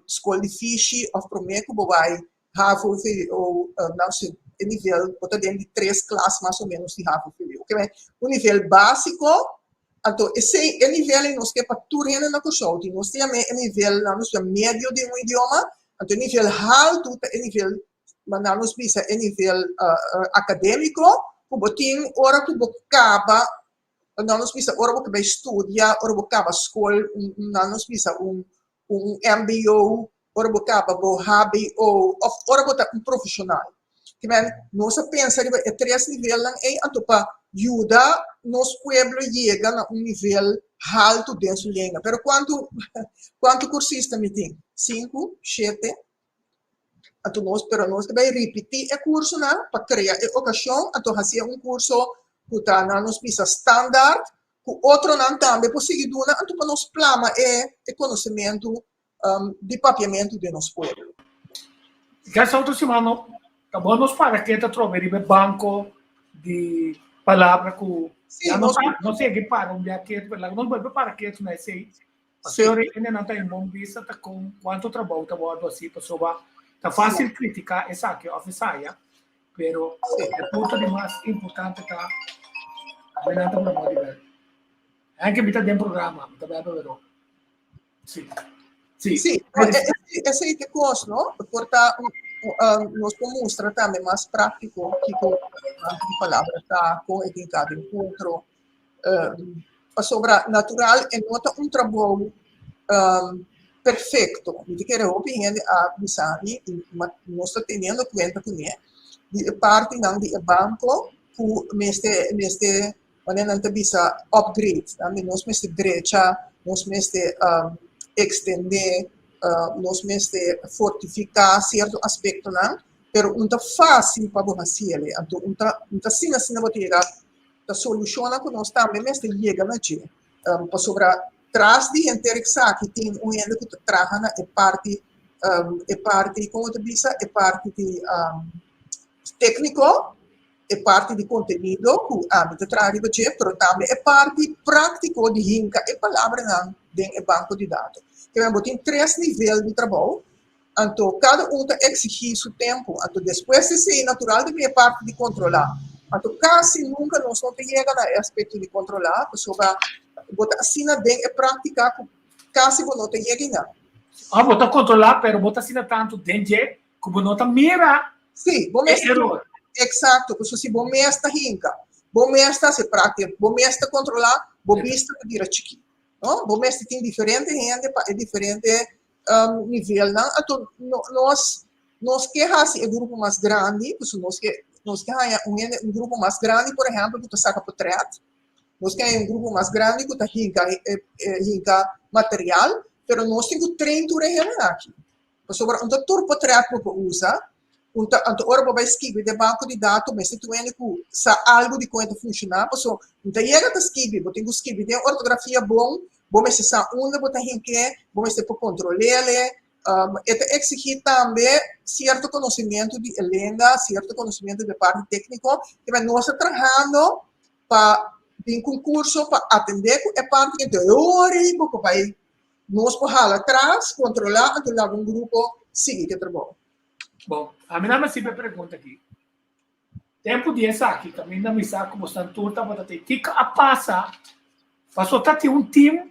skol di fishi òf promé ku bo bai havo, vwo, nan si e nivel bo ta den di tres klas mas o ménos di havo, vwo. Ke men un nivel básiko, anto esei e nivel ei nos ke pa tur hende na Kòrsou tin. Nos ta yam'é e nivel nan nos bisa medio di un idioma, anto e nivel haltu ta e nivel nan nos bisa e nivel akadémiko ku bo tin ora ku bo kaba. Nan nos bisa ora bo ke bai studia, ora bo kaba skol, nan nos bisa un un mbo, ora bo kaba bo hbo òf ora bo ta un profeshonal. Ke men nos a pensa riba e tres nivelnan ei anto pa yuda nos pueblo yega na un nivel haltu den su lenga. Pero kuantu kuantu kursista mi tin? Sinku? Shete? Anto nos, pero nos ta bai ripití e kursonan pa krea e okashon, anto hasié un kurso ku ta nan nos bisa standaard, ku otronan tambe por sigui duna, anto pa nos plama e e konosementu di papiamentu den nos pueblo. Djasa otro siman no ta bon nos para ke ta trobe riba e banko di palabra ku ya no no sigui para un bia ketu, pero laga nos bolbe para ketu na esei. Pasobra ora hende nan ta en bon bista ta kon kuantu trabou ta wòrdu hasi pasobra ta fásil kritiká esaki òf esaya, pero e punto di mas importante ta awe nan ta broma di bèl. Anke mi ta den programa, mi ta bèl pa Verón. Sí. Sí. Sí, esei ta e kos, no? Por ta nos por mustra tambe mas práktiko kiko di palabra ta, kon e tin kada enkuentro. Pasobra natural e no ta un trabou perfecto. Mi ta kere hopi hende a bisa mi i nos ta teniendo kuenta kuné di e partinan di e banko ku mester mester manera nan ta bisa upgrade. Nos mester drecha, nos mester ekstendé, nos mester fortifiká sierto aspektonan, pero un ta fásil pa bo hasi el. Anto un ta un ta asina asina bo ta yega Ta solushonnan ku nos tambe mester yega na dje. Pasobra tras di henter esaki tin un hende ku ta traha na e parti, e parti, kon bo ta bisa, e parti di tékniko, e parti di kontenido ku ami ta traha riba dje, pero tambe e parti práktiko di hinka e palabranan den e banko di dato. Bo tin tres nivel di trabou. Anto kada un ta eksigí su tempu. Anto despues di esei natural ta bin e parti di kontrolá. Anto kasi nunka nos no ta yega na e aspekto di kontrolá pasobra bo ta asina den e práktika ku kasi bo no ta yega einan. Ora bo ta kontrolá pero bo ta asina tantu den dje ku bo no ta mira Sí, bo e mes eror. Eksakto, pasobra si bo mes ta hinka, bo mes ta hasi práktika, bo mes ta kontrolá, bo bista ta bira chikí. No? Bo mester tin diferente hende pa e diferente nivelnan. Anto nos nos ke hasi e grupo mas grandi, pasobra nos ke nos ke haña un hende un grupo mas grandi por ehèmpel ku ta saka potrèt, nos ke haña un grupo mas grandi ku ta hinka hinka material, pero nos tin ku train tur e hendenan aki. Pasobra un ta tur potrèt bo por usa, un ta anto ora bo bai skibi den banko di dato mester tin un hende ku sa algu di kon e ta funshoná, pasobra un ta yega ta skibi, bo tin ku skibi den ortografia bon, Bo mester sa unda bo ta hink'é, bo mester por kontrol'é. E ta eksigí tambe sierto konosementu di e lenga, sierto konosementu di e parti tékniko. Kibè nos ta trahando pa bin ku un kurso pa atendé ku e parti teóriko ku bai nos por hala atras, kontrolá anto laga un grupo sigui ku e trabou. Bon, ami nan a hasi e pregunta aki. Tempu di esaki kaminda mi sa ku bosan tur tabata te. Kiko a pasa? Paso ta tin un team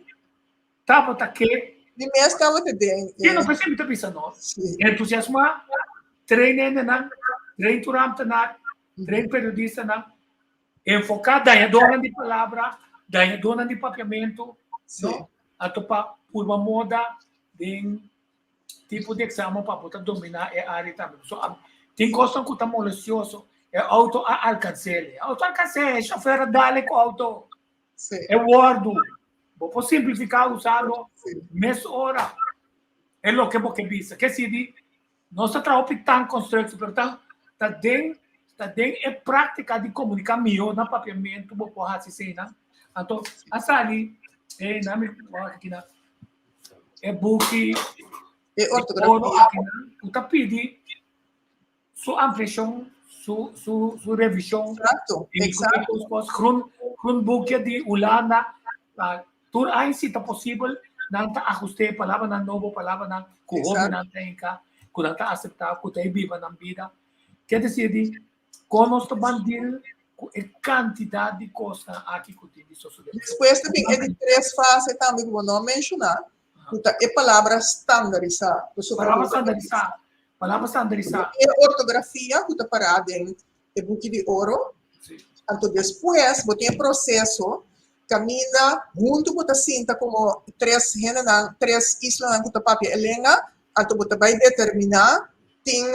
tabata ke. Mi mes tabata den. Sí, no, p'esei mi ta bisa no. Entusiasmá, train hendenan, train tur ambtenaar, train periodistanan, enfoká dañadónan di palabra, dañadónan di papiamentu, no? Anto pa purba moda den tipo di examen pa bo ta domina e área tambe. So, tin kosnan ku ta molestioso. E auto a alkans'é. E auto alkans'é, e shofer a dale ku auto. Sí. E wòrdu. Bo por simplifiká usando Sí. mes ora e loke bo ke bisa. Ke si di nos ta traha hopi tan konstruktie, pero ta ta den ta den e práktika di komuniká mihó na papiamentu bo por hasi eseinan. Anto a sali e nan mi wak aki na E buki E ortografia akinan ku ta pidi su ampliashon, su su su revishon. Eksakto, eksakto. Groen groen boekje di Hulanda tur aña si ta posibel nan ta ahust'é palabranan nobo, palabranan ku hóbennan ta hinka, ku nan ta aseptá, ku ta e biba nan bida. Ke desir di Kon nos ta ban deal ku e kantidat di kosnan aki ku tin di sosodé? Despues ta bin e di tres fase tambe ku bo no a menshoná, ku ta e palabra standarisá. Palabra standarisá, palabra standarisá. E ortografia ku ta pará den e buki di oro. Anto despues bo tin e proseso. Kaminda huntu bo ta sinta komo tres hendenan, tres islanan ku ta papia e lenga, anto bo ta bai determiná tin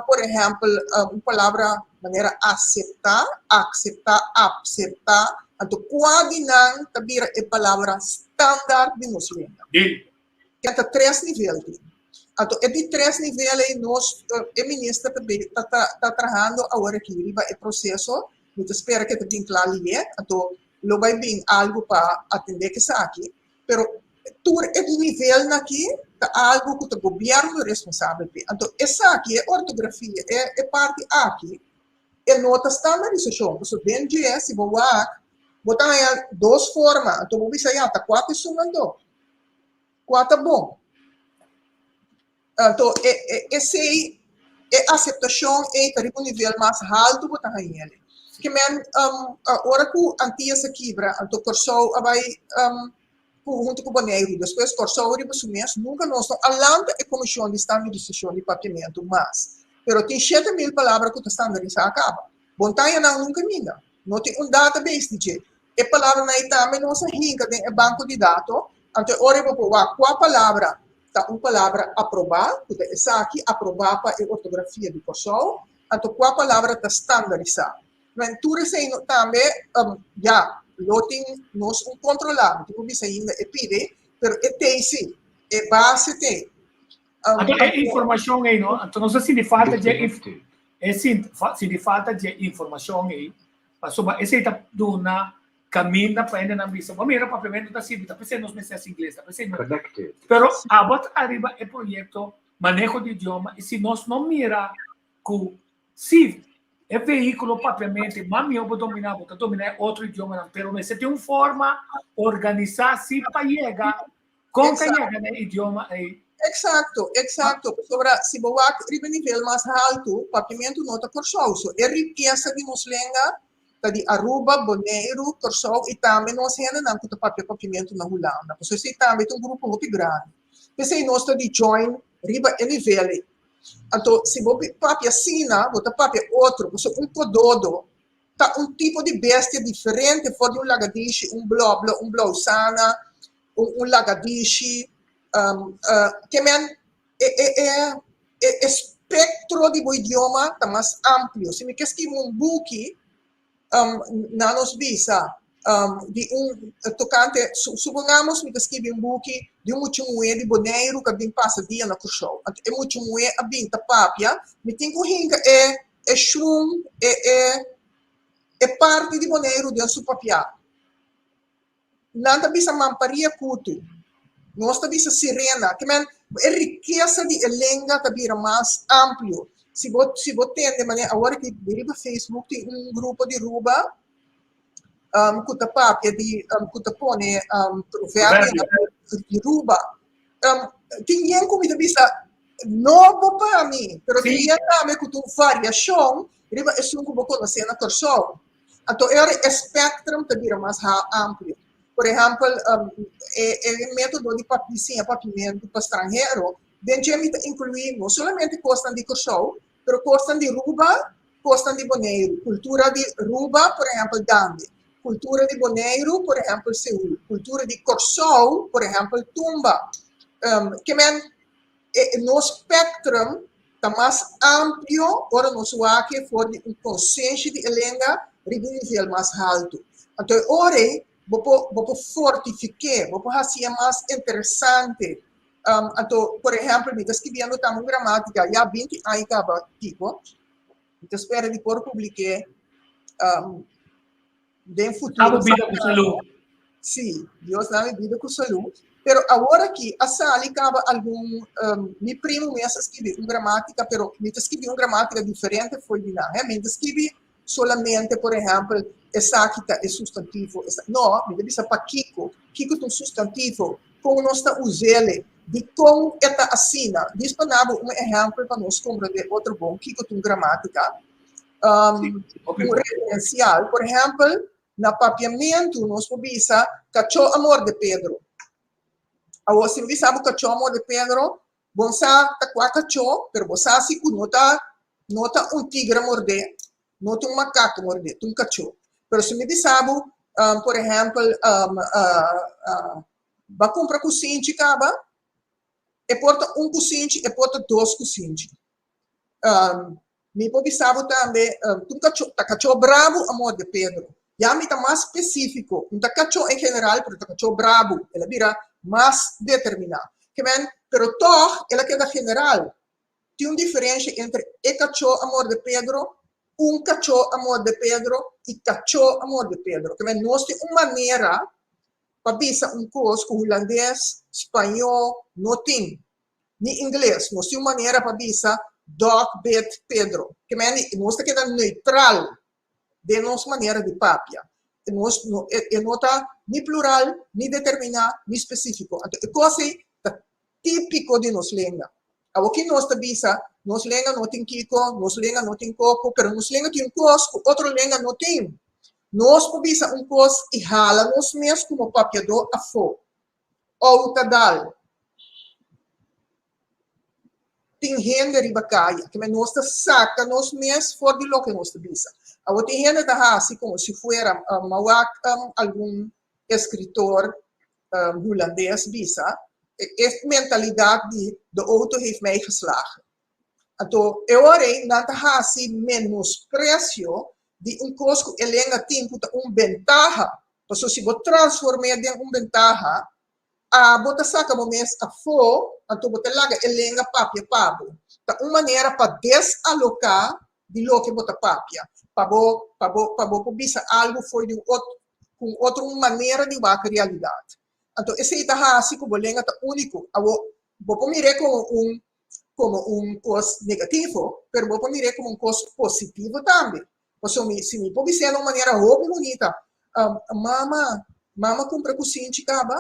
por ehèmpel un palabra manera aseptá, akseptá, apseptá, anto kua di nan ta bira e palabra standaard di nos lenga. Ken ta tres nivel tin. Anto e di tres nivel ei nos e minister ta ta ta trahando awor aki riba e proseso, mi ta spera ku e ta bin kla lié, anto lo bai bin algu pa atendé ku esaki, pero tur e nivelnan aki ta algu ku ta gobièrnu responsabel p'e. Anto esaki, e ortografia, e e parti aki, e no ta standarisashon, pasobra den dje si bo wak bo ta haña dos forma, anto bo bisa ya ta kua ta esun anto? Kua ta bon? Anto e e esei e aseptashon ei ta riba un nivel mas haltu bo ta hañ'el. Ke men ora ku Antillas a kibra anto Kòrsou a bai ku huntu ku Boneiru despues Kòrsou riba su mes nunka nos no a lanta e komishon di standarisashon di papiamentu mas. Pero tin 7000 palabra ku ta standarisá a kaba. Bontañanan nunka minda. No tin un database di dje. E palabranan ei tambe nos a hinka den e banko di dato, anto e ora ei bo por wak kua palabra ta un palabra aprobá, ku ta esaki, aprobá pa e ortografia di Kòrsou, anto kua palabra ta standarisá. Men tur esei no tambe, ya, lo tin nos un kontrolá, mi tin ku bisa ainda e pide, pero e tei si, e base tei. Anto e informashon ei no, anto nos a sinti falta dje e sinti falta dje informashon ei, pasobra esei ta duna kaminda pa hendenan bisa, bo mira papiamentu ta sirbi, ta p'esei nos mester hasi ingles, ta p'esei nos. Pero abo ta ariba e proyekto maneho di idioma i si nos no mira ku si e vehíkulo papiamentu mas mihó bo dominá, bo ta dominá e otro idiomanan, pero mester tin un forma organisá si pa yega Kon ta yega na e idioma ei? Eksakto, eksakto. Pasobra si bo wak riba e nivel mas haltu, papiamentu no ta Kòrsou. So e rikesa di nos lenga ta di Aruba, Boneiru, Kòrsou i tambe nos hendenan ku ta papia papiamentu na Hulanda. Pasobra esei tambe ta un grupo hopi grandi. P'esei nos ta di join riba e nivel ei. Anto si bo papia asina, bo ta papia otro. Pasobra un kododo ta un tipo di bestia diferente for di un lagadishi, un blòblò, un blousana, un un lagadishi um uh ke men e e e e espektro di bo idioma ta mas amplio. Si mi ke skibi un buki um na nos bisa um di un tokante su supongamos mi ta skibi un buki di un mucha muhé di Boneiru ku a bin pasa dia na Kòrsou. Anto e mucha muhé a bin ta papia, mi tin ku hinka e e shun e e e parti di Boneiru den su papiá. Nan ta bisa mamparia kutu. Nos ta bisa sirena. Ke men, e rikesa di e lenga ta bira mas amplio. Si bo, si bo tende manera awor aki riba Facebook tin un grupo di Ruba um, ku ta papia di, um, ku ta pone um, proverbio di Ruba. Um, tin yen ku mi ta bisa nobo pa mi, pero tin yen tambe ku ta un variashon riba esun ku bo konosé na Kòrsou. Anto e ora e spectrum ta bira mas amplio. Por ehempel, e e metodo di di siña papiamentu pa stranhero, den dje mi ta inkluí no solamente kosnan di Kòrsou, pero kosnan di Ruba, kosnan di Boneiru. Kultura di Ruba, por ehempel, Dande. Kultura di Boneiru, por ehempel, Seú. Kultura di Kòrsou, por ehempel, Tumba. Ke men e nos spectrum ta mas amplio ora nos wak e for di un konsenshi di e lenga riba un nivel mas haltu. Anto e ora ei bo por bo por fortifik'é, bo por hasié mas interesante. Anto, por ehèmpel, mi ta skibiendo tambe un gramátika ya binti aña kaba tipo, mi ta spera di por publik'é den futuro. Abo bida ku salú. Sí, Dios dame bida ku salú. Pero awor aki a sali kaba algun, um, mi primo mes a skibi un gramática, pero mi ta skibi un gramática diferente fo'i di nan, hè. Mi ta skibi solamente, por ehèmpel, esaki ta e sustantivo, esa, no, mi ta bisa pakiko, kiko ta un sustantivo, kon nos ta us'ele, dikon e ta asina. Dis pa nabo un ehèmpel pa nos komprendé otro bon kiko ta un gramática. Um, un referencial. Por ehèmpel, na papiamentu nos por bisa kachó a morde Pedro. Awor, si mi bisa bo kachó a morde Pedro, bo sa ta kua kachó, pero bo sa si ku no ta no ta un tigre a mord'é, no ta un makako a mord'é, ta un kachó. Pero si mi bisa bo Por ehèmpel, bo a kumpra kusinchi kaba, e por ta un kusinchi, e por ta dos kusinchi. Mi por bisa bo tambe, un kachó, ta kachó brabu a morde Pedro. Ya mi ta mas spesífiko. No ta kachó en general, pero ta kachó brabu. El a bira mas determiná. Ke men, pero tòg el a keda general. Tin un diferensha entre e kachó a morde Pedro, un kachó a morde Pedro i kachó a morde Pedro. Ke men, nos tin un manera pa bisa un kos ku hulandes, spañó no tin. Ni ingles. Nos tin un manera pa bisa dog bit Pedro. Ke men di nos ta keda neutral den nos manera di papia. E nos no e no ta ni plural, ni determiná, ni spesífiko. Anto e kos ei ta típiko di nos lenga. Awoki nos ta bisa nos lenga no tin kiko, nos lenga no tin koko, pero nos lenga tin un kos ku otro lenga no tin. Nos por bisa un kos i hala nos mes komo papiadó afó. Ou ta dal. Tin hende riba kaya. Keme nos ta saka nos mes for di loke nos ta bisa. Awor tin hende ta hasi komo si fuera m'a wak algun eskritor hulandes bisa e mentalidat di de auto heeft mij geslagen. Anto e ora ei nan ta hasi menospresio di un kos ku e lenga tin ku ta un bentaha. Pasobra si bo transform'é den un bentaha, abo ta saka bo mes afó, anto bo ta laga e lenga papia pa bo. Ta un manera pa desaloká di loke bo ta papia, pa bo pa bo pa bo por bisa algu for di un otro ku un otro manera di wak realidat. Anto esei ta hasi ku bo lenga ta úniko. Awor, bo por mir'é komo un komo un kos negativo, pero bo por mir'é komo un kos positivo tambe. Pasobra mi, si mi por bis'é na un manera hopi bunita, Mama, mama kumpra kusinchi kaba,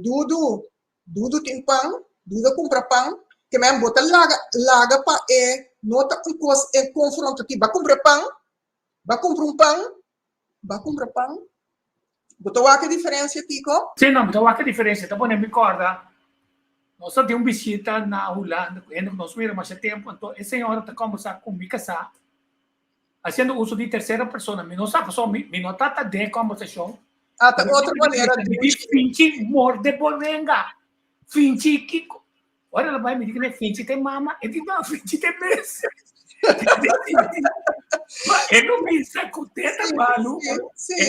Dudu, Dudu tin pan, Dudu a kumpra pan, ke men bo ta laga, laga pa e no ta un kos e konfrontativo, bo a kumpra e pan, bo a kumpra un pan, bo a kumpra pan, Bo ta wak e diferencia, Tico? Sí, no, mi ta wak e diferencia. Ta pone mi corda, nos ta tin un bishita na Hulanda cu hende cu nos mira masha tempo, anto e señora ta combersa cu mi casá, haciendo uso di tercera persona. Mi no sa pasobra mi, mi no ta ta den e combersacion. Ah, ta otro manera Mi di finchi morde bo lenga. Finchi kico? Ora el a bai mi di kende finchi te mama, e di no, finchi te mes. Ma e no bisa ku te ta malu, e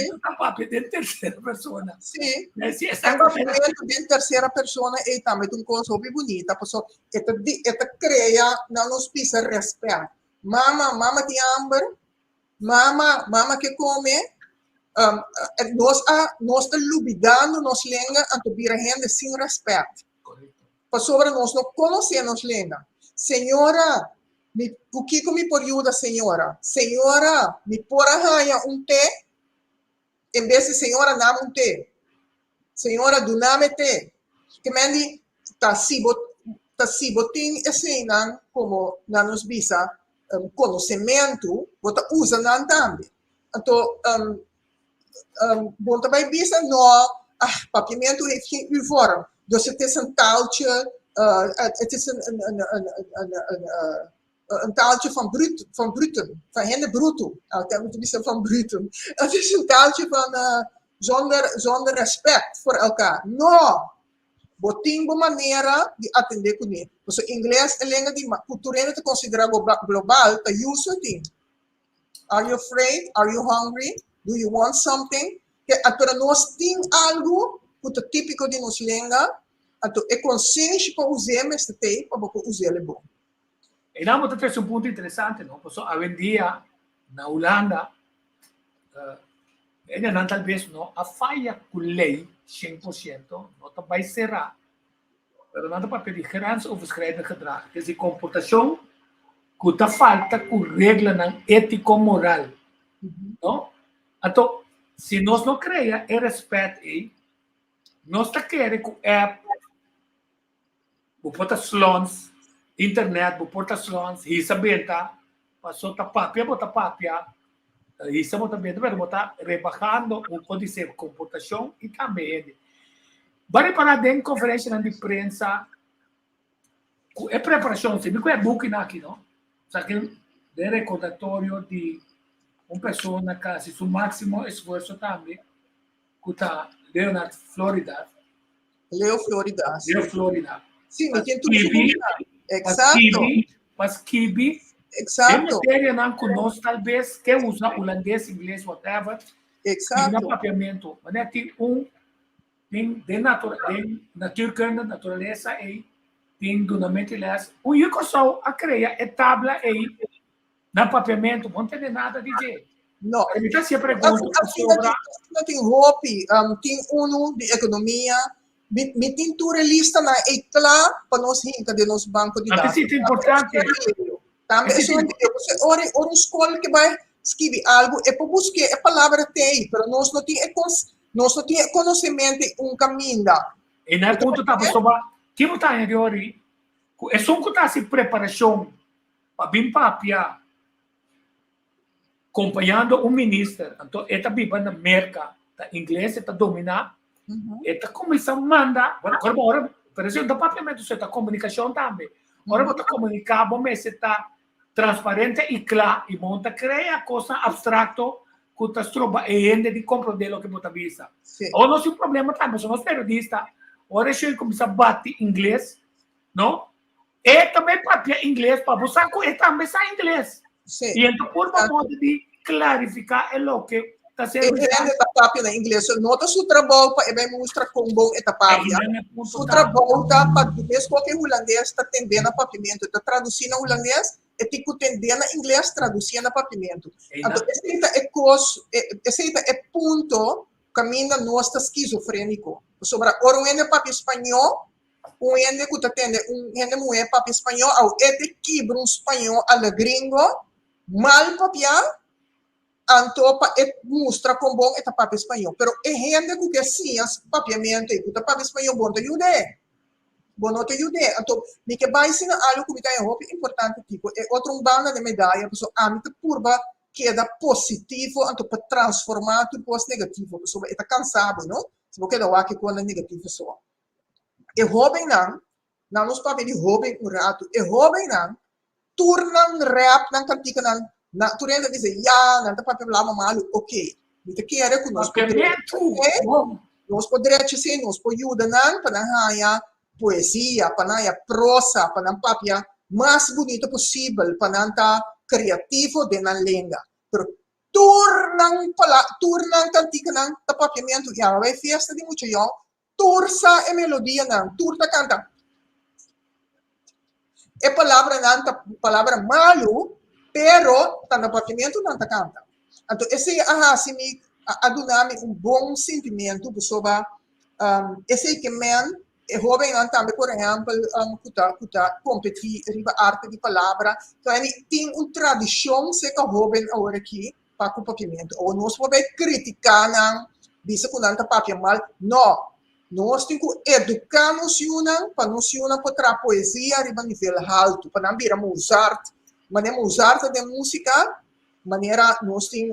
no ta papia den tercera persona. Sí. Sí, e papiamento den tercera persona ei tambe ta un kos hopi bunita, paso e ta e ta krea na nos bisa respèt. Mama, mama tin hamber, mama, mama ke kome, nos a nos ta lubidando nos lenga anto bira hende sin respèt. Pasobra nos no konosé nos lenga. Señora, mi, ku kiko mi por yuda señora? Señora, mi por a haña un te? En bes di señora, name un te. Señora, duname te. Ke men di, ta si bo, ta si bo tin eseinan komo nan nos bisa, konosementu, bo ta usa nan tambe. Anto, Bo ta bai bisa no, ah, papiamentu heeft geen u-vorm. Dus het is een taaltje, het is een, een, een, een, een, een, een taaltje van, brut, van bruten, van hende bruto. Ah, ik moet bisa van bruten. Het is een taaltje van zonder, zonder respect voor elkaar. No! Bo tin bo manera di atendé kuné. Pasobra ingles e lenga di ku tur hende ta konsiderá global, ta usa tin. Are you afraid? Are you hungry? Do you want something? Ke pero nos tin algu ku ta típiko di nos lenga, anto e konsenshi pa us'é mester t'ei pa bo por us'é bon. Einan bo ta trese un punto interesante, no? Pasobra awendia na Hulanda, hendenan tal bes no a faya ku lei 100%, no ta bai será, Pero nan ta papia di grensoverschrijdend gedrag, es di komportashon ku ta falta ku reglanan étiko-moral, no? Anto, si nos no krea e rèspèt ei, nos ta kere ku app, bo por ta slons, internet bo por ta slons, hisa benta, paso ta papia bo ta papia, hisa bo ta benta, pero bo ta rebahando un kondise komportashon i tambe hende. Bo a repará den konferenshanan di prensa ku e preparashon, si mi ku e bukinan aki no, sa ke den rekordatorio di. Un persona ku a hasi su máksimo esfuerso tambe, ku ta Leonard Florida. Leo Florida. Leo Florida. Sí, mi tin tur su Exacto. Pa skibi. Exacto. E materianan ku nos tal bes ke usa hulandes, ingles, whatever. Exacto. Na papiamentu. Wanneer tin un tin den natura den natuurkunde, naturalesa ei, tin dunamento di les. Un yu Kòrsou a krea e tabla ei na papiamentu, bo no tende nada di dje. No. Mi ta hasi e pregunta pasobra. Asina tin hopi, tin unu di ekonomia, mi mi tin tur e listanan ei kla pa nos hinka den nos banko di Anto datos. esei ta importante. Tambe esun di ora ora un skol ke bai skibi algu e por busk'é e palabra te ei, pero nos no tin e nos no tin e konosementu ei un kaminda. E na e punto ta pasobra ki bo ta haña di ora ei ku esun ku ta hasi preparashon pa bin papia kompañando un minister, anto e ta biba na Merka, ta ingles e ta dominá, e ta kuminsá manda, bueno, ora bo ora, pero esei no ta papiamentu so, ta komunikashon tambe. Ora bo ta komuniká bo mester ta transparente i kla i bo no ta krea kosnan abstrakto ku ta stroba e hende di komprondé loke bo ta bisa. Awor nos tin un problema tambe, pasobra nos periodista, ora e shoi kuminsá bati ingles, no? E tambe papia ingles pa bo sa ku e tambe sa ingles. I e ta purba modo di klarifiká e loke ta ser E bisa. hende ta papia na ingles. So, no ta su trabou pa e bai mustra kon bon e ta papia. Einan e punto Su ta. trabou ta pa meskos ku e hulandes ta tendé na papiamentu, e ta tradusí na hulandes, e tin ku tendé na ingles, tradusí na papiamentu. Einan. Anto esei ta e kos, esei ta e punto kaminda nos ta skizofréniko. Pasobra ora un hende papia spañó, Un hende ku ta tende un hende muhé papia spañó au e te kibra un spañó a la gringo mal papiá anto pa e mustra kon bon e ta papia spañó. Pero e hende ku ke siña papiamentu i ku ta papia spañó bo no ta yud'é. Bo no ta yud'é. Anto mi ke bai sina algu ku mi ta haña hopi importante kiko e otro un banda den medaya pasobra ami ta purba keda positivo anto pa transformá tur kos negativo pasobra e ta kansa bo no si bo keda wak e kosnan negativo so. E hóbennan, nan nos papia di hóben un ratu, e hóbennan tur nan rap, nan kantikanan, nan tur hende ta bisa ya, nan ta papia blama malu, ok, mi ta kere ku nos por drecha esei, nos por drecha esei, nos por yuda nan pa nan haña poesia, pa nan haña prosa, pa nan papia mas bunito posibel, pa nan ta kreativo den nan lenga. Pero tur nan pala, tur nan kantikanan ta papiamentu, i awe bai fiesta di mucha yòn, Tur sa e melodianan, tur ta kanta. E palabranan ta palabra malu, pero ta na papiamentu nan ta kanta. Anto esei a hasi mi, a duna mi un bon sintimentu pasobra esei ke men e hóbennan tambe por ehèmpel ku ta ku ta kompetí riba arte di palabra. Tin un tradishon serka hóben aworakí pa ku papiamentu. Awor nos por bai kritiká nan, bisa ku nan ta papia mal. No! Nos tin ku eduká nos yunan pa nos yunan por traha poesia riba nivel haltu, pa nan bira Mozart. Manera Mozart ta den músika, manera nos tin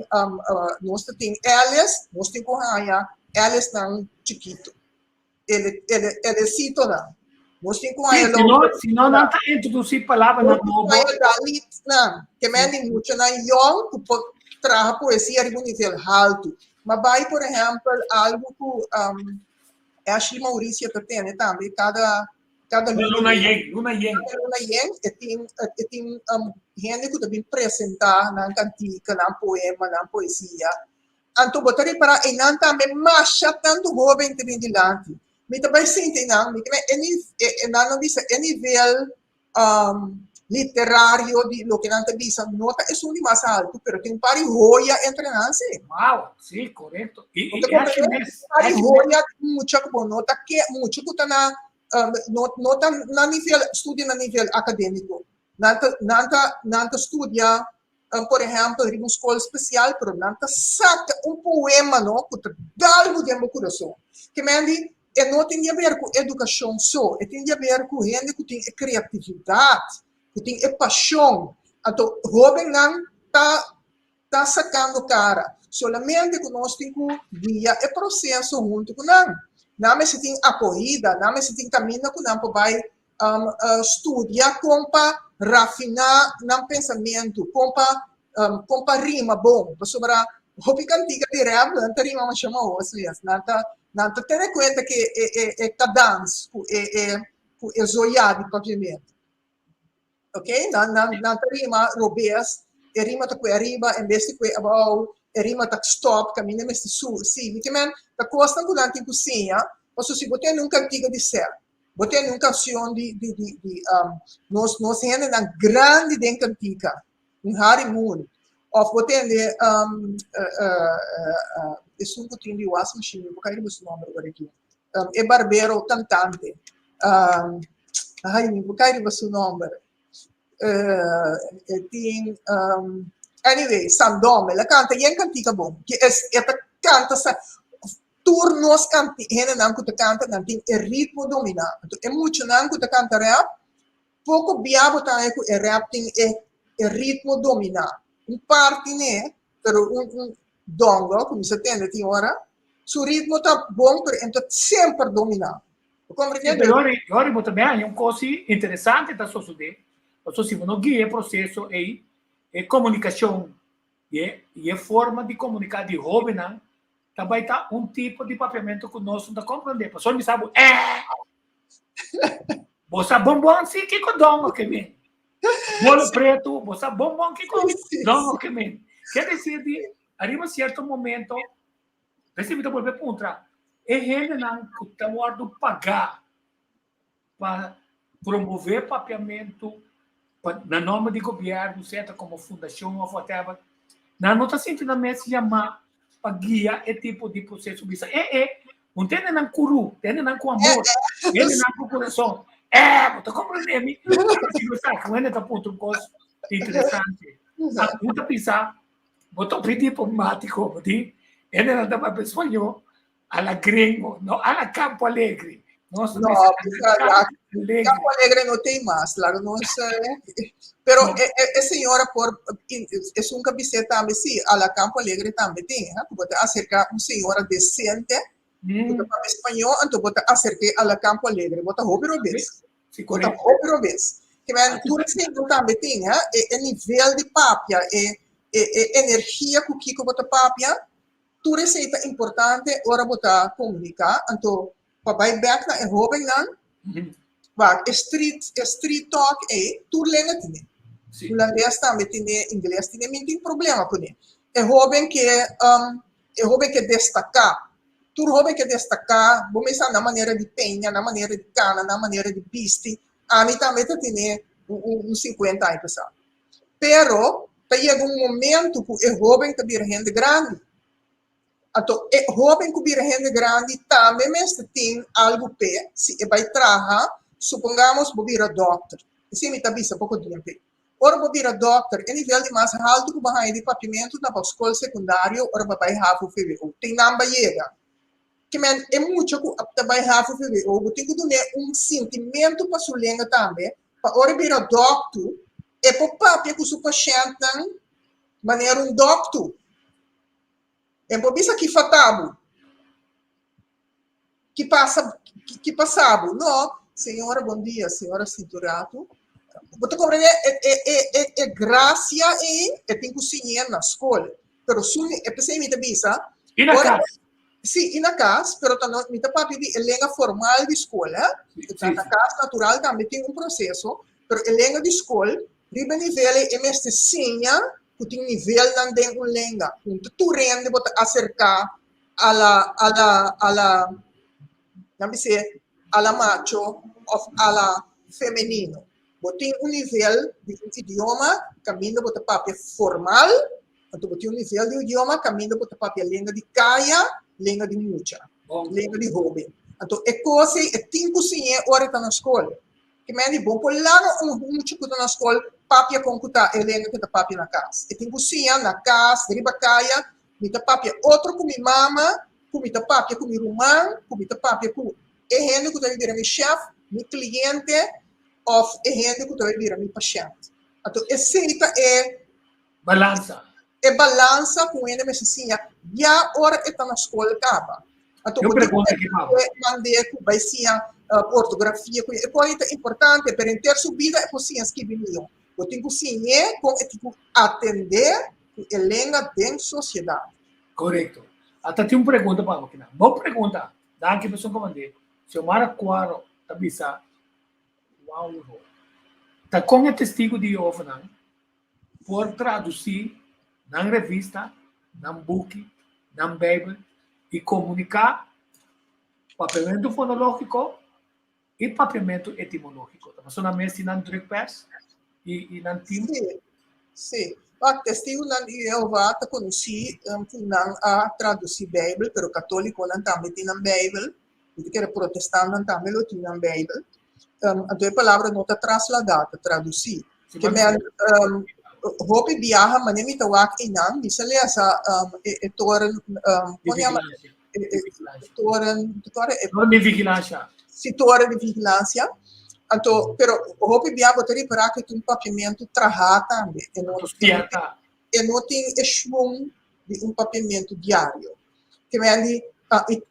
nos ta tin Ellis, nos tin ku haña Ellisnan chikitu. Ele, ele, Ellisitonan. Nos tin ku haña Si no, si no nan ta introdusí palabranan nobo. Nos tin ku haña Dalitnan, ke men di muchanan yòn ku por traha poesia riba un nivel haltu. Ma bai, por ehèmpel, algu ku Ashley Mauricia ta tene tambe kada kada luna. Luna yen, luna yen. Kada luna yen e tin e tin hende ku ta bin presentá nan kantika, nan poema, nan poesia. Anto bo ta ripará einan tambe masha tantu hóben ta bin dilanti. Mi ta bai sinti einan, mi ta bai e e nan a bisa e nivel literario di loke nan ta bisa no ta esun di mas haltu, pero tin un par di hoya entre nan si. Wow, si, korekto. I Bo ta i ashi comprende? mes, Un par di ashi mes. hoya di mucha ku bo no ta ke, mucha ku ta na no no ta na nivel studia na nivel akadémiko. Nan ta nan ta nan ta studia Por ehèmpel, riba un skol spesial, pero nan ta saka un poema no ku ta dal bo den bo kurason. Ke men di, e no tin di aber ku edukashon so, e tin di aber ku hende ku tin e kreatividat, ku tin e pashon. Anto hóbennan ta ta sakando kara. Solamente ku nos tin ku guia e proseso huntu ku nan. Nan mester tin akohida, nan mester tin kaminda ku nan por bai studia kon pa rafiná nan pensamentu, kon pa Kon pa rima bon, pasobra hopi kantika di rap nan ta rima masha mahos mes. Nan ta nan ta tene kuenta ku e e e kadans ku e e ku e zoya di papiamentu. Ok, nan nan nan ta rima robes, e rima ta kue ariba en bes di kue abou, e rima ta stop kaminda mester su sigui. Te men ta kosnan ku nan tin ku siña, pasobra si bo tende un kantika di sèl, Bo tende un canción di di di di um, nos nos hendenan grandi den cantica, un Harry Moon. Of bo tende um, uh, uh, uh, esun cu tin di wasmachine, mi por cai riba su nomber ora aki. E barbero cantante. Ai, mi por cai riba su nomber. E tin, anyway, Sandom, el a canta yen cantica bon. Ke es, e ta canta sa, Tur nos kanti hendenan ku ta kanta nan tin e ritmo dominá. Anto e muchanan ku ta kanta rap, poko bia bo ta haña ku e rap tin e e ritmo dominá. Un parti n'e, pero un un dongo ku mi sa tende tin ora, su ritmo ta bon pero e no ta semper dominá. Bo komprendé? Pero yori, yori bo ta bin haña un kos interesante ta sosodé, pasobra si bo no guia e proseso ei, e komunikashon i e i e forma di komuniká di hóbennan Ta bai ta un tipo di papiamentu ku nos no ta komprondé. Pasobra mi sa bo, eh! Bo sa bon bon si kiko dongo ke men. Bolo pretu, bo sa bon bon kiko dongo ke men. Ke desir di, ariba sierto momento, p'esei mi ta bolbe puntra, e hendenan ku ta wòrdu pagá pa promové papiamentu pa na nòmber di gobièrnu, sea ta komo fundashon òf whatever, nan no ta sinti nan mes yamá pa guia e tipo di proseso bisa, e e, un tende nan kuru, tende nan ku amor, tende nan ku kurason. Eh, bo ta komprendé mi? Si bo sa ku hende ta puntra un kos interesante. Bo ta bisa, bo ta hopi diplomatiko, bo di, hendenan ta papia spañó, A la gringo, no a la Campo Alegre. Nos no, Campo Alegre. Campo Alegre no tin mas, laga nos. Pero no. E señora por es un cabicé tambe sí, a la Campo Alegre tambe tin, eh? Bo ta acerca un señora decente, ku ta papia español, anto bo ta acerque a la Campo Alegre, bo ta hopi robes. Sí, Bo ta hopi robes. Ke men tur esei tambe tin, eh? E nivel di papia, e energia ku kiko bo ta papia, Tur esei ta importante ora bo ta komuniká. Anto pa bai bèk na e hóbennan, wak e street e street talk ei tur lenga tine. Hulandes tambe tine, ingles tine, mi no tin problema kuné. E hóben ke e hóben ke destaká, tur hóben ke destaká, bo mester sa nan manera di peña, nan manera di kana, nan manera di bisti. Ami tambe ta tine un sinkuenta aña pasá. Pero ta yega un momento ku e hóben ta bira hende grandi. Anto e hóben ku bira hende grandi tambe mester tin algu p'e si e bai traha, supongamos bo bira dòkter. Esei mi ta bisa poko dia p'e. Ora bo bira dòkter, e nivel di mas haltu ku bo haña di papiamentu ta pa skol sekundario ora bo bai havo vwo. Tin nan ba yega. Ke men e mucha ku ta bai havo vwo bo tin ku dun'é un sintimentu pa su lenga tambe pa ora e bira dòktu e por papia ku su pashèntnan manera un dòktu. E por bisa ki fata bo, ki pasa, ki pasa bo. No, señora bon dia, señora sinti un ratu. Bo ta komprendé e e e e e grasia ei e tin ku siñ'é na skol. Pero su e p'esei mi ta bisa, I na kas. Sí, i na kas, pero ta no, mi ta papia di e lenga formal di skol, hè. Na kas natural tambe tin un proseso, pero e lenga di skol, riba e nivel ei e mester siña ku tin nivelnan den un lenga. Ku ta tur hende bo ta aserká a la, a la, a la, nan bis'é, a la macho òf a la femenino. Bo tin un nivel di un idioma kaminda bo ta papia formal, Anto bo tin un nivel di idioma kaminda bo ta papia lenga di kaya, lenga di mucha, lenga di hoben. Anto e kos ei e tin ku siñ'é ora e ta na skol. Ke men di bo por laga un mucha ku ta na skol papia kon ku ta e lenga ku e ta papia na kas. E tin ku siña na kas, riba kaya, mi ta papia otro ku mi mama, ku mi ta papia ku mi ruman, ku mi ta papia ku e hende ku ta bai bira mi shèf, mi kliente òf e hende ku ta bai bira mi pashènt. Anto esei ta e Balansa. E balansa ku hende mester siña ya ora e ta na skol kaba. Anto Yo bo tin pregunta aki, mama. e mand'é ku bai siña ortografia ku e kos ei ta importante, pero henter su bida e por siña skibi mihó. Bo Bo tin ku siñ'é kon e tin ku atendé ku e lenga den sosiedat. Korekto. Ata tin un pregunta pa bo kinan. Bo pregunta, danki pa esun komand'é. Xiomara Cuaro ta bisa, Wauro, ta kon e Testigu di Jehovanan por tradusí nan revista, nan buki, nan Beibel i komuniká papiamentu fonológiko i papiamentu etimológiko? Ta pasobra nan mes tin nan drukpers i nan tim? Sí, sí. Wak, Testigunan di Jehová ta konosí ku nan a tradusí Beibel, pero katólikonan tambe tin nan Beibel. Mi ta kere protestantnan tambe lo tin nan Beibel. Anto e palabra no ta trasladá, ta tradusí. Ke men hopi biaha manera mi ta wak einan, mi sa lesa e toren, kon yama? E toren, e toren di vigilansia. Si, toren di vigilansia. Anto, pero hopi biaha bo ta ripará ku e tin un papiamentu trahá tambe. E no tin, e no tin e shwung di un papiamentu diario. Ke men di,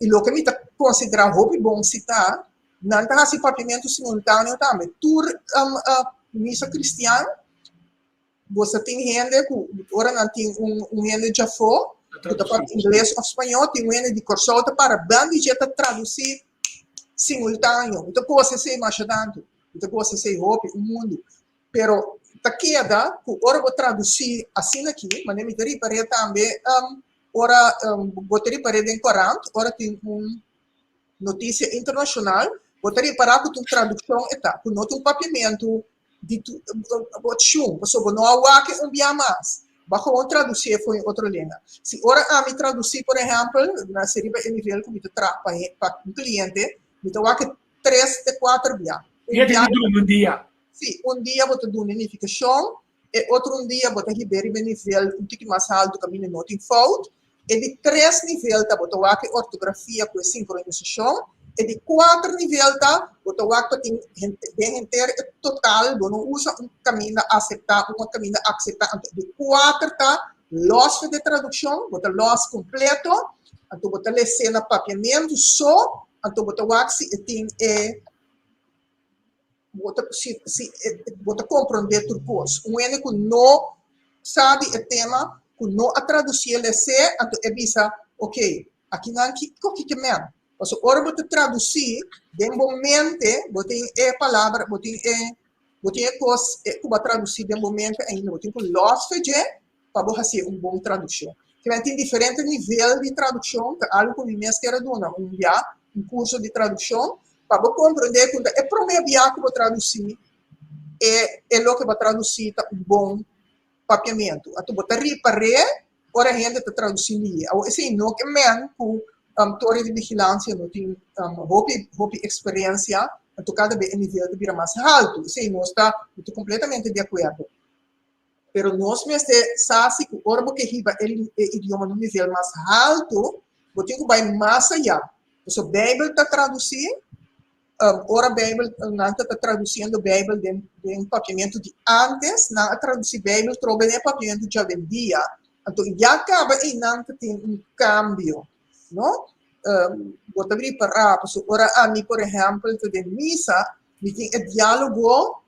i loke mi ta konsiderá hopi bon si ta, nan ta hasi papiamentu simultáneo tambe. Tur misa kristian bo sa tin hende ku ora nan tin un hende djafó ku ta papia ingles òf spañó, tin un hende di Kòrsou ta para banda di dje ta tradusí simultáneo. Mi ta gosa esei masha tantu. Mi ta gosa esei hopi, un mundu. Pero ta keda ku ora bo tradusí asina aki, manera mi ta ripar'é tambe ora bo ta ripar'é den korant, ora tin un notisia internashonal, bo ta ripará ku ta un tradukshon e ta, ku no ta un papiamentu di bo shun, pasobra bo no a wak e un bia mas, bo a gewoon tradusié for un otro lenga. Si ora ami tradusí, por ehèmpel, na si riba e nivel ku mi ta traha pa un kliente, mi ta wak e tres te kuater bia. Un bia un dia. Si, un dia bo ta duna e nifikashon, e otro un dia bo ta hib'é riba e nivel un tiki mas haltu kaminda no tin fout. E di tres nivel ta bo ta wak e ortografia ku e sinkronisashon. E di kuater nivel ta bo ta wak pa tin den henter e total bo no usa un kaminda aseptá, un kaminda akseptá. Anto e di kuater ta lòs for di e tradukshon, bo ta lòs kompleto, anto bo ta les'é na papiamentu so, anto bo ta wak si e tin e. Bo ta si si bo ta komprondé tur kos. Un hende ku no sa di e tema, ku no a tradusí el esé, anto e bisa, ok, akinan kiko ki ke men? Pasobra ora bo ta tradusí, den bo mente bo tin e palabra, bo tin e bo tin e kos ku bo a tradusí den bo mente ainda, bo tin ku lòs fe dje pa bo hasié un bon tradukshon. Kimen tin diferente nivel di tradukshon, ta algu ku mi mes kier a duna un bia, un kurso di tradukshon, pa bo komprendé ku ta e promé bia ku bo tradusí e e loke bo a tradusí ta un bon papiamentu. Anto bo ta ripar'é ora hende ta tradusí lié. Awor esei no ke men ku Toren di Vigilansia no tin hopi hopi eksperensia, anto kada be e nivel ta bira mas haltu. Esei nos ta kompletamente di akuerdo. Pero nos mester sa si ku ora bo ke hiba e e idioma na un nivel mas haltu, bo tin ku bai mas ayá. Pasobra Beibel ta tradusí, ora Beibel, nan ta tradusiendo Beibel den den papiamentu di ántes, nan a tradusí Beibel trobe den e papiamentu djawendia. Anto ya kaba einan ta tin un kambio, no? Bo ta ripará, pasobra ora ami por ehèmpel ta den misa, mi tin e diálogo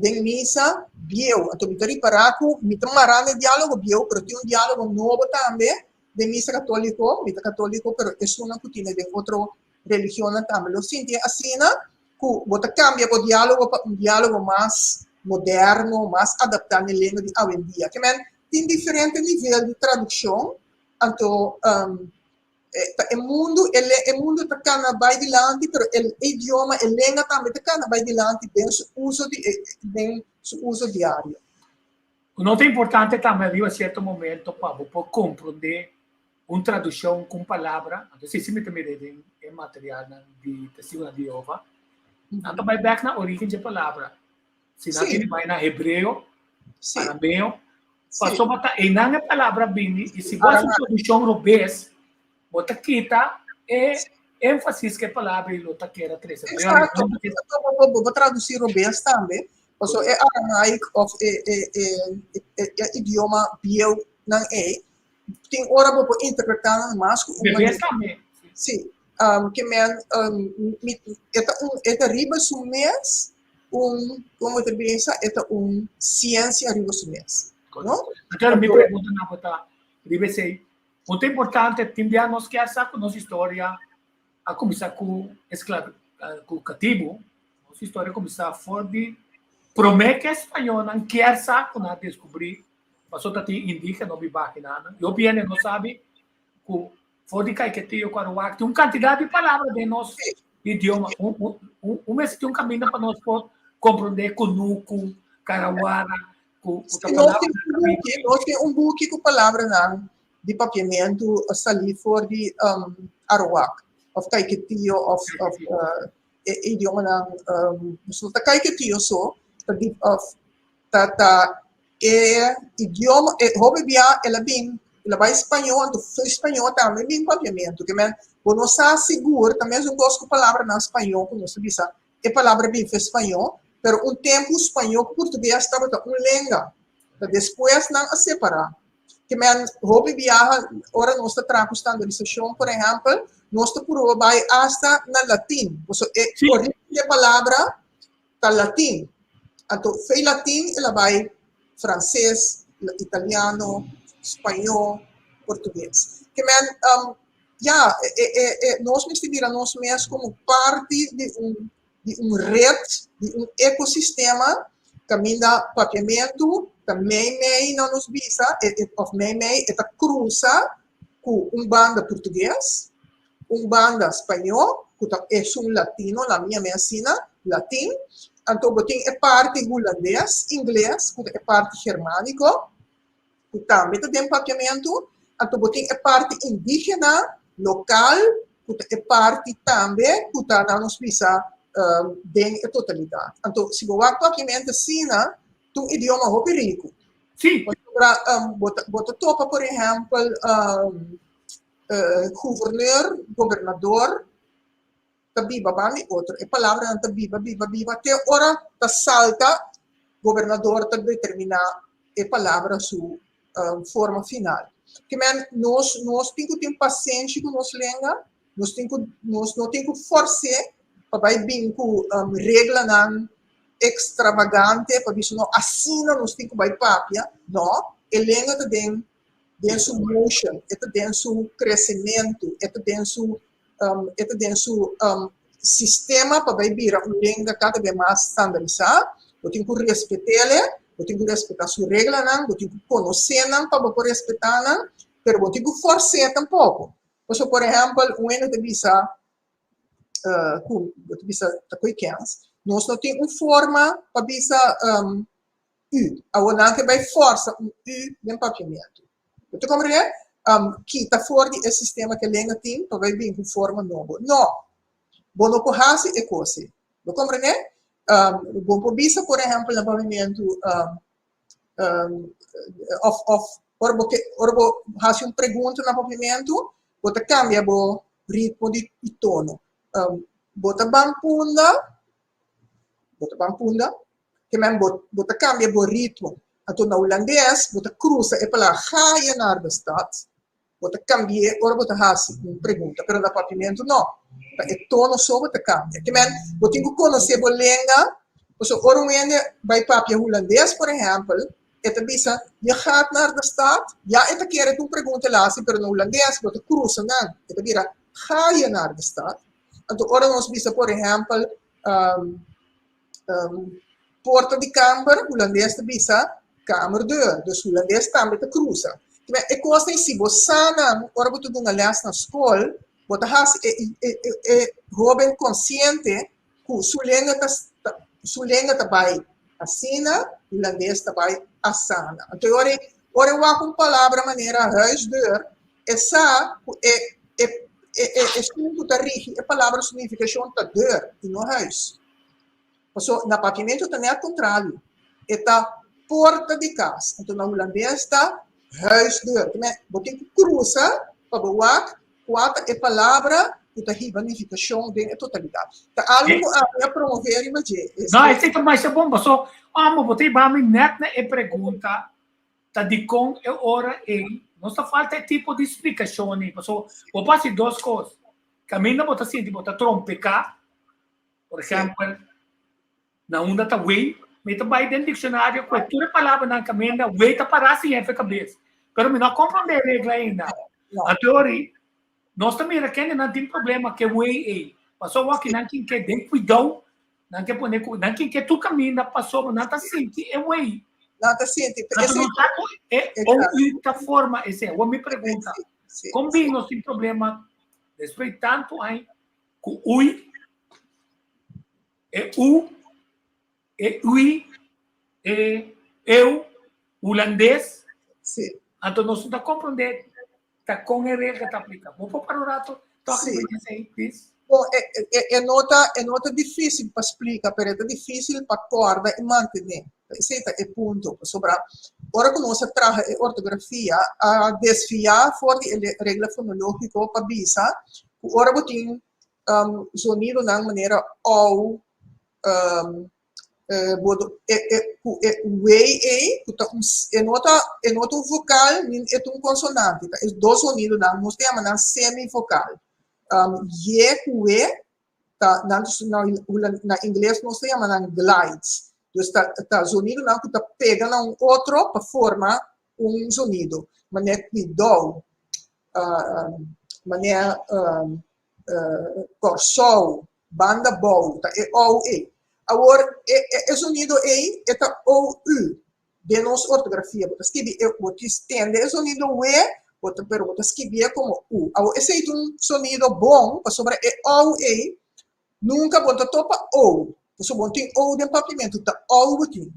den misa bieu. Anto mi ta ripará ku mi ta mará na e diálogo bieu, pero tin un diálogo nobo tambe den misa katóliko. Mi ta katóliko, pero esunnan ku tine den otro religionnan tambe lo sinti asina, ku bo ta kambia bo diálogo pa un diálogo mas moderno, mas adaptá na e lenga di awendia. Ke men tin diferente nivel di tradukshon, anto Ta e mundu, e le, e mundu ta kana bai dilanti, pero e idioma, e lenga tambe ta kana bai dilanti den su uso di e, den su uso diario. No ta importante tambe riba cierto momento pa bo por comprende un traduccion cu un palabra, anto esei si mi ta mira den e materialnan di Testigonan di Jehova, nan ta bai bek na origen dje palabra. Si nan tin di bai na hebreo, arameo, pasobra ta einan e palabra bini i si bo hasi un traduccion robes, bo ta kita e énfasis ku e palabra i lo ta keda trese. Exacto, bo por traduci robes tambe, pasobra e aramaic of e e idioma bieu nan ei, tin ora bo por interpreta nan mas ku un manera. Tambe. Si, ke men, e ta un, e ta riba su mes. un, kon bo ta bisa, e ta un siensia riba su mes, no? Anto mi pregunta na bo ta riba esei, un ta importante tin bia nos kier sa ku nos historia a kuminsá ku esklav ku katibu, nos historia a kuminsá for di promé ku e spañolnan kier sa ku nan a deskubrí pasobra ta tin indígena biba akinan. Yo biene no sabi ku for di Caiquetio ku Aruac tin un kantidat di palabra den nos idioma. Un mester tin un kaminda pa nos por komprondé kunuku, karawara, ku ta palabra. Nos tin un buki ku palabranan di papiamentu a sali for di Aruac òf Caiquetio òf e idiomanan, no ta Caiquetio so, ta di òf ta ta e idioma e hopi bia el a bin el a bai spañó anto for spañó tambe bin papiamentu ke men bo no sa sigur ta mesun kos ku palabranan spañó ku nos ta bisa e palabra bin for spañó pero un tempu spañó ku portugues tabata un lenga ta despues nan a separá ke men hopi biaha ora nos ta traha ku standarisashon por ehèmpel nos ta purba bai asta na latin pasobra e origen di e palabra ta latin. Anto fei latin el a bai franses, italiano, spañó, portugues. Ke men, ya, e, e, e, nos mester mira nos mes komo parti di un, di un red, di un ekosistema kaminda papiamentu ta mei mei na nos bisa, e, e, òf mei mei, e ta krusa ku un banda portugues, un banda spañó, ku ta esun latino, la mi yam'é asina, latin, anto bo tin e parti hulandes, ingles, ku ta e parti germániko, ku tambe ta den papiamentu, anto bo tin e parti indígena, lokal, ku ta e parti tambe ku ta nan nos bisa den e totalidat. Anto si bo wak papiamentu asina, ta un idioma hopi riku. Sí. Pasobra bo ta topa por ehèmpel guverneur, gobernador ta biba ban di otro. E palabranan ta biba, biba, biba te ora ta salta gobernador ta determiná e palabra su forma final. Ke men nos nos tin ku tin pasenshi ku nos lenga, nos tin ku nos no tin ku fors'é pa bai bin ku reglanan ekstravagante pa bisa no asina nos tin ku bai papia. No, e lenga ta den den su motion, e ta den su kresementu, e ta den su e ta den su sistema pa bai bira un lenga kada bes mas standarisá. Bo tin ku respet'é, bo tin ku respetá su reglanan, bo tin ku konosé nan pa bo por respetá nan, pero bo tin ku fors'é tampoko. Pasobra, por ehèmpel, un hende ta bisa ku bo ta bisa ta koe kens, nos no tin un forma pa bisa u. Awor nan ke bai forsa un u den papiamentu. Bo ta komprendé? Kita for di e sistema ku e lenga tin pa bai bin ku forma nobo. No! Bo no por hasi e kos ei. Bo komprendé? Bo por bisa, por ehèmpel, na papiamentu, òf òf ora bo ke ora bo hasi un pregunta na papiamentu, bo ta kambia bo ritmo di tono. Bo ta ban punda, bo ta ban punda, Ke men bo bo ta kambia bo ritmo. Anto na hulandes bo ta krusa e palabra ga je naar de stad, bo ta kambi'é ora bo ta hasi un pregunta, pero na papiamentu no. Ta e tono so bo ta kambia. Ke men bo tin ku konosé bo lenga, pasobra ora un hende bai papia hulandes, por ehèmpel, e ta bisa je gaat naar de stad, ya e ta kere ta un pregunta el hasi, pero na hulandes bo ta krusa nan, e ta bira ga je naar de stad. Anto ora nos bisa, por ehèmpel, Porta di kamber, hulandes ta bisa kamerdeur, dus hulandes tambe ta krusa. E kos ei si bo sa nan ora bo ta duna lès na skol, bo ta hasi e e hoben konsiente ku su lenga ta su lenga ta bai asina, hulandes ta bai asana. Anto e ora ei, ora e wak un palabra manera huisdeur, e sa ku e e e esun ku ta rigi e palabra su nifikashon ta deur i no huis. Paso na papiamentu ta net kontrario. E ta porta di kas. Anto na hulandes ta huisdeur. Te bo tin ku krusa pa bo wak kua ta e palabra ku ta hiba nifikashon den e totalidat. Ta algu ku ami a promové riba dje. No, esei ta masha bon paso amo bo ta hiba mi net na e pregunta ta dikon e ora ei nos ta falta e tipo di splikashon ei. Paso bo por hasi dos kos. Kaminda bo ta sinti bo ta trompeká. Por ehèmpel, Na unda ta wei, mi ta bai den diccionario cu e tur e palabranan caminda wei ta para sin hefe cabes. Pero mi no a comprende e regla ainda. Anto ori, nos ta mira kendenan tin problema cu e wei ei. Pasobra awor nan tin ke den cuidou, nan ke pone cu, nan tin ke tur caminda pasobra nan ta sinti e wei. Nan ta sinti. Anto no sa cu e OU ta forma esei. Awor mi pregunta, con bin nos tin problema despues di tanto aña cu ui? E u, e ui, e eu, hulandes. Sí. Anto nos no ta komprondé ta kon e regla ta apliká. Bo por para un rato toka Sí. riba esei, please? Bon, e, e, e no ta, e no ta difísil pa splika, pero e ta difísil pa kòrda i mantené. Esei ta e punto. Pasobra ora ku nos a traha e ortografia, a desviá for di e regla fonológiko pa bisa ku ora bo tin um, zonidonan manera ou, um, eh, bodo, e, e, ku e wei ei, ku ta un, e no ta, e no ta un vokal, ni e ta un konsonante, ta e dos zonidonan, nos ta yama nan semivokal. Um, ye ku we, ta, nan ta, na, na ingles nos ta yama nan glides. Dus ta, ta zonidonan ku ta pega na un otro pa forma un zonido. Manera kuidou, uh, manera uh, uh, Kòrsou, banda bou, ta e ou ei. Awor, e, e, e zonido ei, e ta ou u den nos ortografia. Bo ta skibi e, bo ta tende e zonido we, bo ta, pero bo ta skibié komo u. Awor, esei ta un zonido bon, pasobra e ou ei, nunka bo ta topa ou. Pasobra bo no tin ou den papiamentu, ta ou bo tin.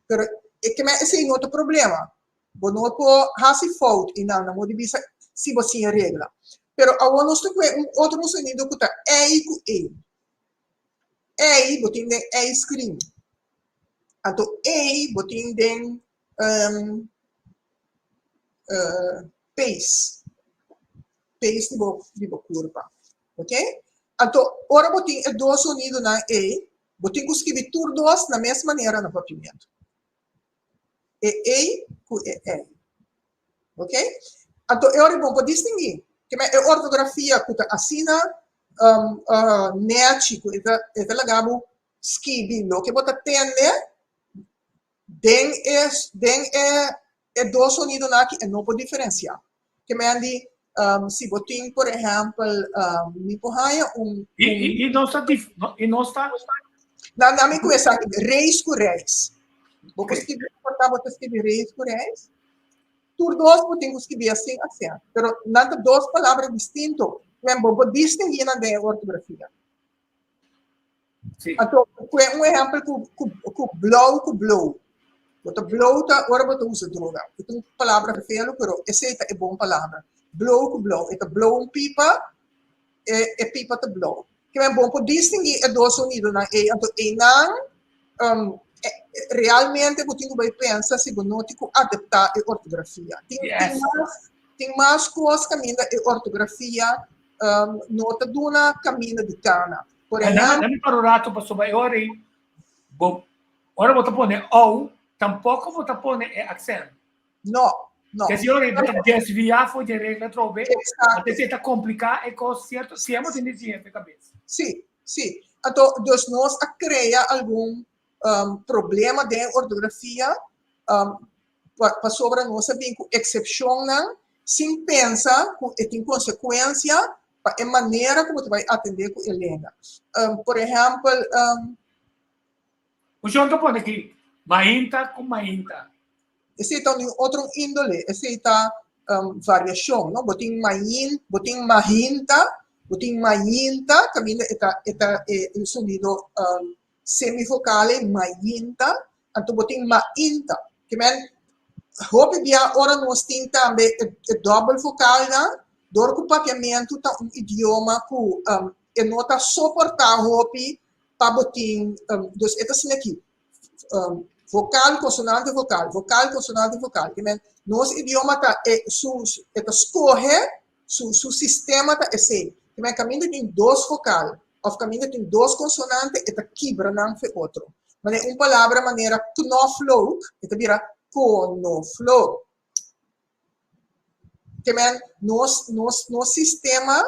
Pero e ke men esei no ta problema. Bo no por hasi fout i nan nan por di bisa si bo siña regla. Pero awor nos ta kue un otro sonido ku ta ei ku e. Ei bo tin den ijscream. Anto ei bo tin den um, uh, pees. Pees di bo, di bo kurpa. Ok? Anto ora bo tin e dos sonidonan ei, bo tin ku skibi tur dos na mes manera na papiamentu. E ei ku e ei. Ok? Anto e ora bon por distinguí. Ke men e ortografia ku ta asina um, uh, nechi, ku e ta, e ta laga bo skibi loke bo ta tende den e, den e, e dos sonidonan aki e no por diferensiá. Ke men di, um, si bo tin, por ehèmpel, um, mi por haña un, I, i, i nos ta dif, no, i nos ta Na, na mi ku esaki, reis ku reis. Bo por skibi, por ta bo ta skibi reis ku reis. Tur dos bo tin ku skibi sin aksent. Pero nan ta dos palabra distinto. Men bo por distinguí nan den e ortografia. Sí. Anto, kue un ehèmpel ku, ku, ku blou ku blou. Bo ta blou ta ora bo ta usa droga. E ta un palabra feo, pero esei ta e bon palabra. Blou ku blou. E ta blou un pipa, e, e pipa ta blou. Ke men bon por distinguí e dos sonidonan ei. Anto einan, um, e, realmente bo tin ku bai pensa si bo no tin ku adaptá e ortografia. Tin, tin Yes. mas, tin mas kos kaminda e ortografia um, no ta duna kaminda di kana. Por Dame, ehèmpel, dame para un rato pasobra e ora ei bo ora bo ta pone ou tampoko bo ta pone e aksent. no, no. Ke si ora ei bo ta desviá for di e regla atrobe, Exacto. anto esei ta kompliká e kos, sierto? Siempre bo tin di siña e kabes. Sí, sí. Anto, dus nos a krea algun um, problema den ortografia um, pa, pasobra nos a bin ku eksepshonnan sin pensa ku e tin konsekuensia pa e manera ku bo ta bai atendé ku e lenga. Um, por ehèmpel, um, Fushon ta pone aki, mainta ku mainta. Esei ta un otro índole, esei ta um, variashon, no? Bo tin main, bo tin mahinta, bo tin mainta, kaminda e ta, e ta e, e sonido um, semivokale, mainta, anto bo tin mainta. Ke men, hopi bia ora nos tin tambe e, e dòbel vokalnan, dor ku papiamentu ta un idioma ku um, e no ta soportá hopi pa bo tin, um, dus e ta asina aki, um, vokal, konsonante, vokal, vokal, konsonante, vokal. Ke men, nos idioma ta e, su, e ta skohe, su, su sistema ta esei. Ke men, kaminda tin dos vokal, òf kaminda tin dos konsonante, e ta kibra nan fe otro. Manera un palabra manera knoflook, e ta bira konoflook. Ke men, nos, nos, nos sistema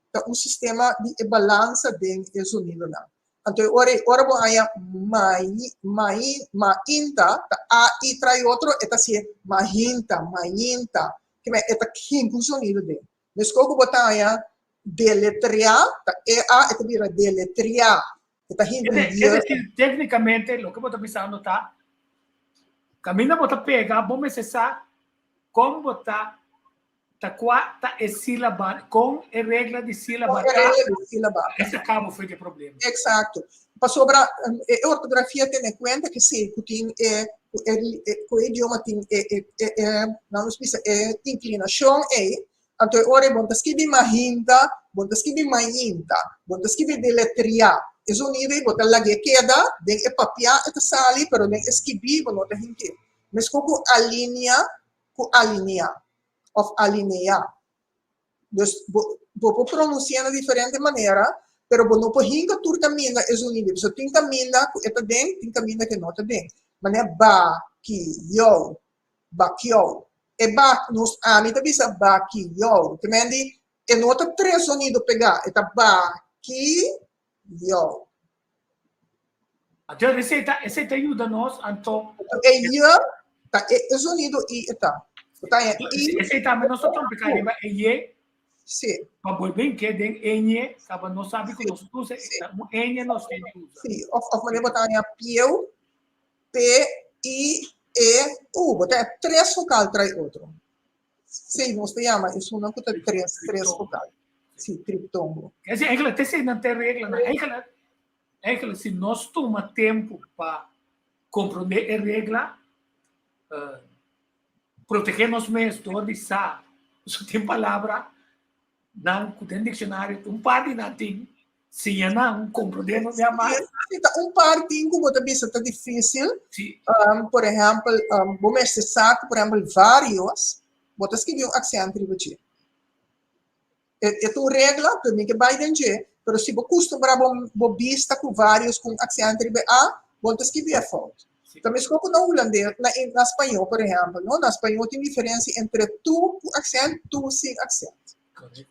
ta un sistema di e balansa den e zonidonan. Anto e ora ora bo haña mai mai mainta ta a i trai otro e ta hasié mahinta mainta kimen e ta hinku un sonido den. Meskos ku bo ta haña deletreá ta e a e ta bira deletreá e ta hinku un Es decir, técnicamente loke bo ta bisando ta kaminda bo ta pega bo mester sa kon bo ta Ta kua ta e sílaba, kon e regla di sílaba ta? Kon e regla di sílaba ta. Esei kabo for di e problema. Eksakto. Pasobra e ortografia tene kuenta ke si ku tin e ku e ku e idioma tin e e e e nan nos bisa e inklinashon ei, anto e ora ei bo no ta skibi mahinta, bo no ta skibi mainta, bo no ta skibi deletreá. E zonido ei bo ta lag'é keda den e papiá e ta sali, pero den e skibí bo no ta hink'é. Meskos ku alinea ku alineá òf alineá. Dus bo bo por pronunsiá na diferente manera, pero bo no por hinka tur kaminda e zonido. Pasobra tin kaminda ku e ta den, tin kaminda ku e no ta den. Manera ba, ki, you, bakiou. E ba, nos, ami ta bisa ba, ki, you. Te men di e no ta tres zonido pegá, e ta ba, ki, you. Anto esei ta esei ta yuda nos anto. E y ta e e zonido i e ta. Bo ta haña i. Esei tambe nos ta trompiká riba e ye. Sí. Pa bolbe en ke den eñe kaba nos sabi ku nos usa un eñe nos tin di usa. Sí, òf òf manera bo ta haña pieu, p i e u. Bo ta haña tres vokal trai otro. Sí, nos ta yama esunnan ku ta tres tres vokal. Sí, triptongo. Esei eigenlijk te eseinan ta e reglanan. Eigenlijk Eigenlijk si nos tuma tempu pa komprondé e regla, protegé nos mes dor di sa su tin palabra nan ku den dikshonario un par di nan tin, siña nan komprondé nos ya mas. Si ta un par tin ku bo ta bisa ta difísil, Si. Por ehèmpel, bo mester sa ku por ehèmpel vários, bo ta skibi un aksènt riba dje. E ta un regla, pero mi ke bai den dje, pero si bo kustumbrá bo bo bista ku vários ku un aksènt riba e a, bo no ta skibi e fout. Ta meskos ku na hulandes, na na spañó por ehèmpel, no? Na spañó tin diferensia entre tú ku aksènt, tú sin aksènt.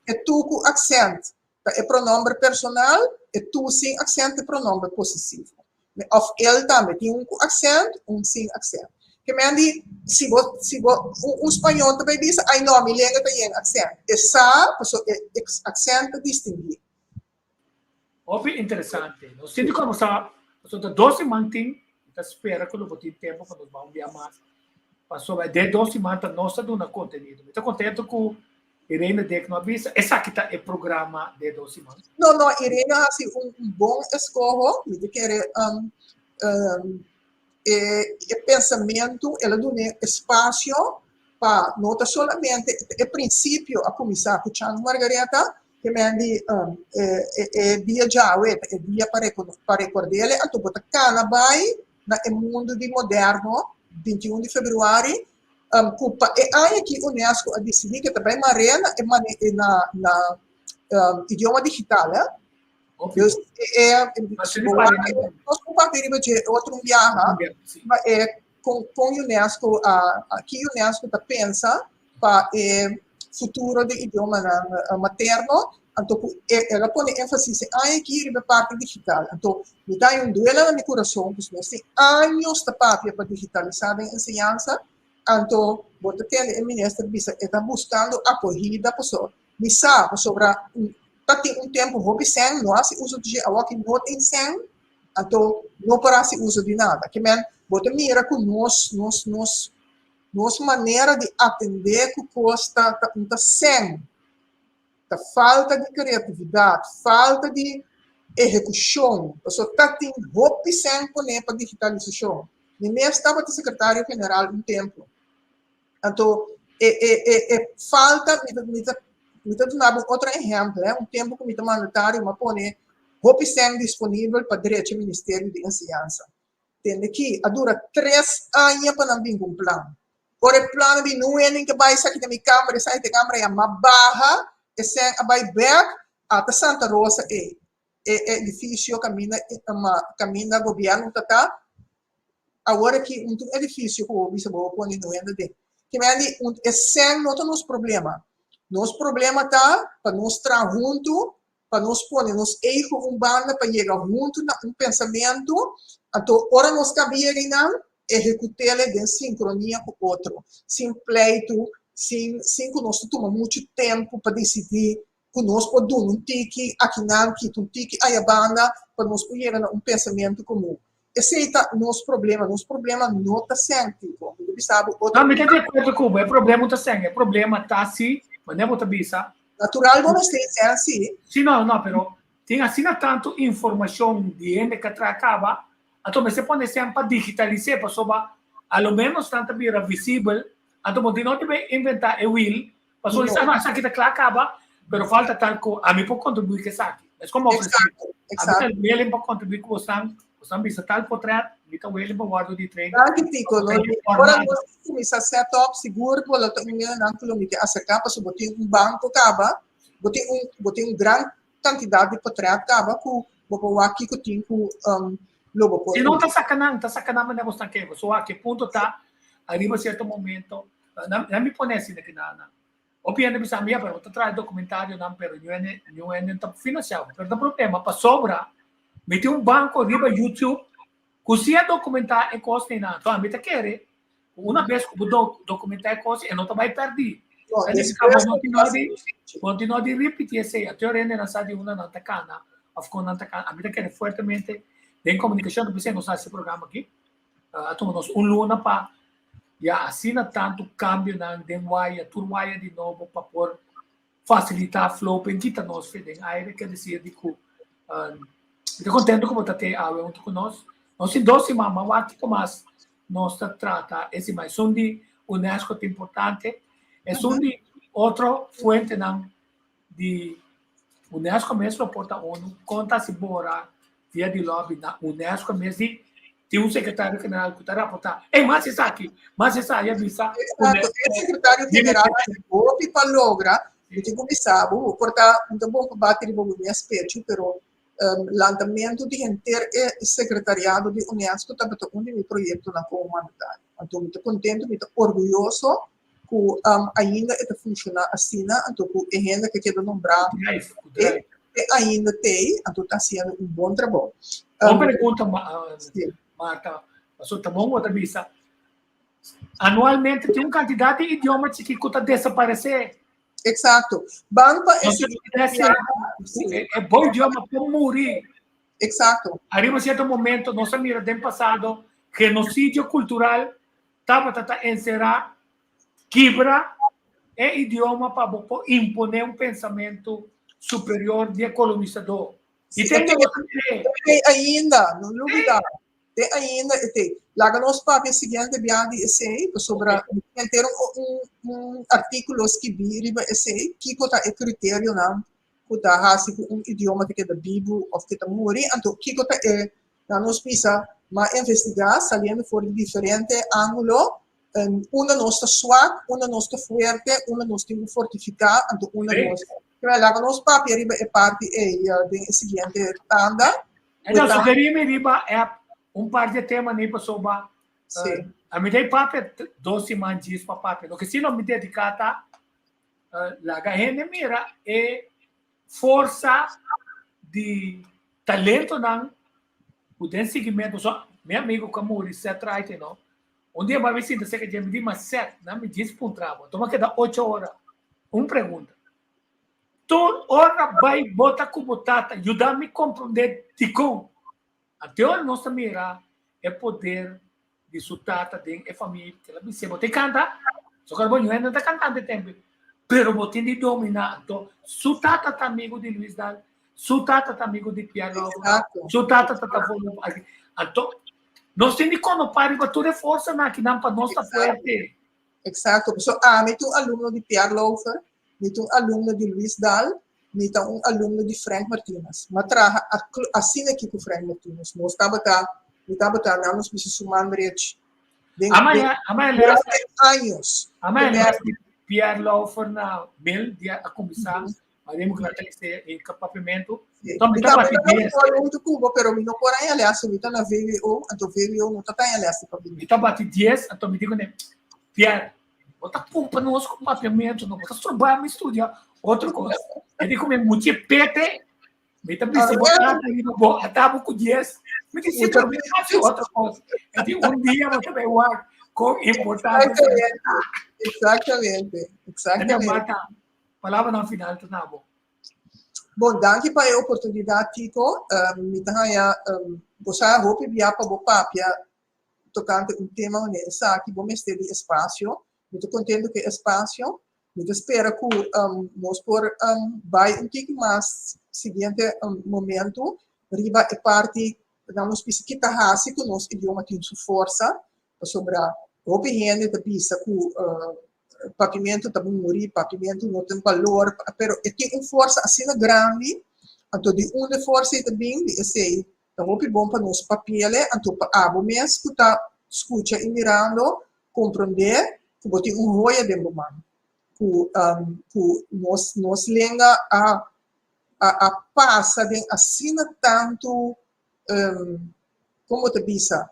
E tú ku aksènt ta e pronòmber personal, e tú sin aksènt ta e pronòmber posesivo. Òf el tambe tin un ku aksènt, un sin aksènt. Ke men di, si bo, si bo, un, un spañó ta bai bisa, ai no, mi lenga ta yen aksènt. E sa, paso e aksènt ta distinguí. Hopi interesante. Nos tin di kombersá, pasobra ta dos siman tin, mi ta spera ku lo bo tin tempu pa nos bai un bia mas, pasobra den dos siman ta nos ta duna kontenido. Mi ta kontento ku Irene Dek no a bisa, esaki ta e programa de dos siman. No, no, Irene a hasi un bon eskoho, mi ta kere um, um, e, e pensamentu, el a duna espasio pa no ta solamente e prinsipio a kuminsá ku Chan Margaretha, ke men di um, e, e, e dia djawe ta e dia pa pa rekord'é, anto bo ta kana bai na e mundu di moderno, 21 di februari, ku pa e aña aki UNESCO a disidí ke ta bai mar'é na e mane na na idioma digital eh. Dus e nos por papia riba dje otro biaha ma e kon kon UNESCO a ki UNESCO ta pensa pa e futuro di idiomanan materno anto ku el a pone énfasis e aña aki riba e parti digital anto mi ta haña un duela na mi kurason pasobra nos tin años ta papia pa digitalisá den enseñansa anto bo ta tende e minister bisa e ta buskando akohida pasobra mi sa pasobra ta tin un tempu hopi sèn no hasi uso di dje awor ki no tin sèn anto no por hasi uso di nada ke men bo ta mira ku nos nos nos nos manera di atendé ku kos ta ta un ta sèn Ta falta di kreatividat, falta di ehekushon. Pasobra ta tin hopi sèn poné pa digitalisashon. Mi mes tabata sekretario general un tempu. Anto e e e e falta, mi ta mi ta mi ta duna bo un otro ehèmpel, un tempu ku mi ta mandatario mi a pone hopi sèn disponibel pa drecha Ministerio di Enseñansa. Tende ki a dura tres aña pa nan bin ku un plan. Ora e plan a bin nun hende ke bai esaki ta mi kamber, esaki ta e kamber ei a ma baha, e sèn a bai bèk ata Santa Rosa ei, e edifisio kaminda kaminda gobièrnu ta ta, awor aki un tur edifisio ku bo bisa bo a pone nun hende aden. Kimen di e sèn no ta nos problema, nos problema ta pa nos traha huntu. pa nos pone nos ego un banda pa yega huntu na un pensamentu, anto ora nos kaba yega einan, ehekut'el den sinkronia ku otro, sin pleitu, sin sin ku nos ta tuma muchu tempu pa disidí ku nos por duna un tiki akinan, kita un tiki aya banda pa nos por yega na un pensamentu komun. Esei ta nos problema. Nos problema no ta sèn, Tico. Mi ta bisa bo otro. No, mi ta di akuerdo ku bo. E problema ta sèn. E problema ta si, manera bo ta bisa. Natural bo mester sèn si. Si, no, no, pero tin asina tantu informashon di hende ku a traha kaba, anto mester pone sèn pa digitalis'é pasobra a lo ménos nan ta bira visibel, anto bo no debe inventá e wiel pasobra no, esaki ta kla kaba, pero falta tal ku ami por kontribuí ku esaki. Es komo ofresé. Exacto, Ami ta willing pa kontribuí ku bosan, bosan bisa tal potret, mi ta willing pa wòrdu di train. Danki Tico, no, ora nos kuminsá set up, sigur bo lo ta un hende nan ku lo mi ke aserká pasobra bo tin un banko kaba, bo tin un bo tin un gran kantidat di potret kaba ku bo por wak kiko tin ku lo bo por. Si no ta saka nan, ta saka nan manera bosan ke, so aki e punto ta ariba sierto momento Nan mi pone asina ki nan nan. Hopi hende bisa mi, ya, pero bo ta traha e dokumentarionan, pero ñu hende, ñu hende no ta finansiá bo. Pero ta problema pasobra mi tin un banko riba YouTube ku si a dokumentá e kos einan. Anto ami ta kere ku una bes ku bo dokumentá e kos e no ta bai pèrdí. No, Ta nifiká bo despues no tin nada di, bo no tin nada di ripití esei. Anto e hendenan sa di unda nan ta kana òf kon nan ta kana. Ami ta kere fuertemente den komunikashon, ta p'esei nos a hasi e programa aki. A tuma nos un luna pa ya asina tantu kambionan den waya, tur waya di nobo pa por fasilitá flow pa kita nos fe den aire. Ke desir di ku mi ta kontento ku bo ta te awe huntu ku nos. Nos tin dos siman, ma wak kiko mas nos ta trata e siman. Esun di UNESCO ta importante, esun di otro fuentenan di UNESCO mes lo por ta unu, kon ta hasi bora via di lobby na UNESCO mes di tin un sekretario general ku ta raportá, ey mas esaki, mas esaki a bisa. Exacto, e sekretario general a hopi pa logra, mi tin ku bisa bo, bo por ta, no ta bon pa bati riba bo mes pechu, pero lantamentu di henter e sekretariado di UNESCO tabata un di mi proyektonan komo mandatario. Anto mi ta kontentu, mi ta orguyoso ku ainda e ta funshoná asina, anto ku e hende ku keda nombrá e ainda t'ei, anto ta hasiendo un bon trabou. Bon pregunta, Marta. Pasobra ta bon bo ta bisa. Anualmente tin un kantidat di idioma chikí ku ta desaparesé. Eksakto. Ban pa e E bon idioma por muri. Eksakto. Ariba sierto momento nos a mira den pasado genosidio kultural tabata ta enserá kibra e idioma pa bo por imponé un pensamentu superior di e kolonisadó. I te ainda bo ta mir'é. Te ainda, no lubidá. Te ainda e te. Laga nos papia siguiente bia di esei, pasobra mi tin henter un un artíkulo skibí riba esei, kiko ta e kriterionan ku ta hasi ku un idioma ta keda bibu òf ke ta muri, anto kiko ta e Na nos bisa, m'a investigá saliendo for di diferente ángulo, unda nos ta swak, unda nos ta fuerte, unda nos tin ku fortifiká, anto unda nos. Kibera, laga nos papia riba e parti ei den e siguiente tanda. Enton, sugerí mi riba app un par di e temanan pasobra ami ta papia dos siman djis pa papia. Loke si lo mi dediká ta laga hende mira e forsa di talentonan ku den siguimentu so mi amigu ku a muri Seth Wright no un dia mi sinta serka dje mi di ma Seth nan mi djis puntra bo anto mi a keda ocho ora un pregunta tur ora bai bo ta ku bo tata yuda mi komprende dikon Ante ora nos ta mira e poder di su tata den e famia, el a bis'é, Bo tin kanta? So kor bo ñuhé no ta kantante tempu, pero bo tin di dominá. Anto, su tata ta amigu di Luis Daal, su tata ta amigu di Pierre Lauffer, su tata ta ta forma parti. Anto, nos tin di konopá riba tur e forsanan akinan pa nos ta fuerte. Exacto. Pasobra ami ta un alumno di Pierre Lauffer, mi ta un alumno di Luis Daal, Mi ta un alumno di Frank Martinez. M'a traha asina aki ku Frank Martinez. Nos tabata, mi tabata nan nos bisa su man drechi. Den, den, durante años. Ama e les di Pierre Lauffer na mil dia a kuminsá, ma den mi ta lese e papiamentu. Enton mi ta bati dies. Mi tabata Cuba, pero mi no por haña les, mi ta na VWO, anto VWO no ta haña les di papiamentu. Mi ta bati dies, anto mi di kuné, Pierre, Bo ta pumpa nos ku papiamentu, no bo ta stroba mi studia otro kos. E di ku mi mucha pete. Mi ta bisa bo tata riba bo atabo ku dies. Mi di si, pero mi ta hasi otro kos. E di un dia bo ta bai wak kon importante. Exactamente, exactamente. Marta, palabranan final ta na bo. Bon, danki pa e oportunidat, Tico. Mi ta haña bo sa hopi bia pa bo papia tokante un tema manera esaki, bo mester di espasio. Mi ta kontento ku e espasio. Mi ta spera ku nos por bai un tiki mas siguiente momento riba e parti nan nos bisa ki ta hasi ku nos idioma tin su forsa, pasobra hopi hende ta bisa ku papiamentu ta muri, papiamentu no tin balor, pero e tin un forsa asina grandi, anto di unda e forsa ei ta bin? Di esei ta hopi bon pa nos papi'el, anto pa abo mes ku ta skucha i mirando komprondé ku bo tin un hoya den bo man, ku ku nos nos lenga a a a pasa den asina tantu kon bo ta bisa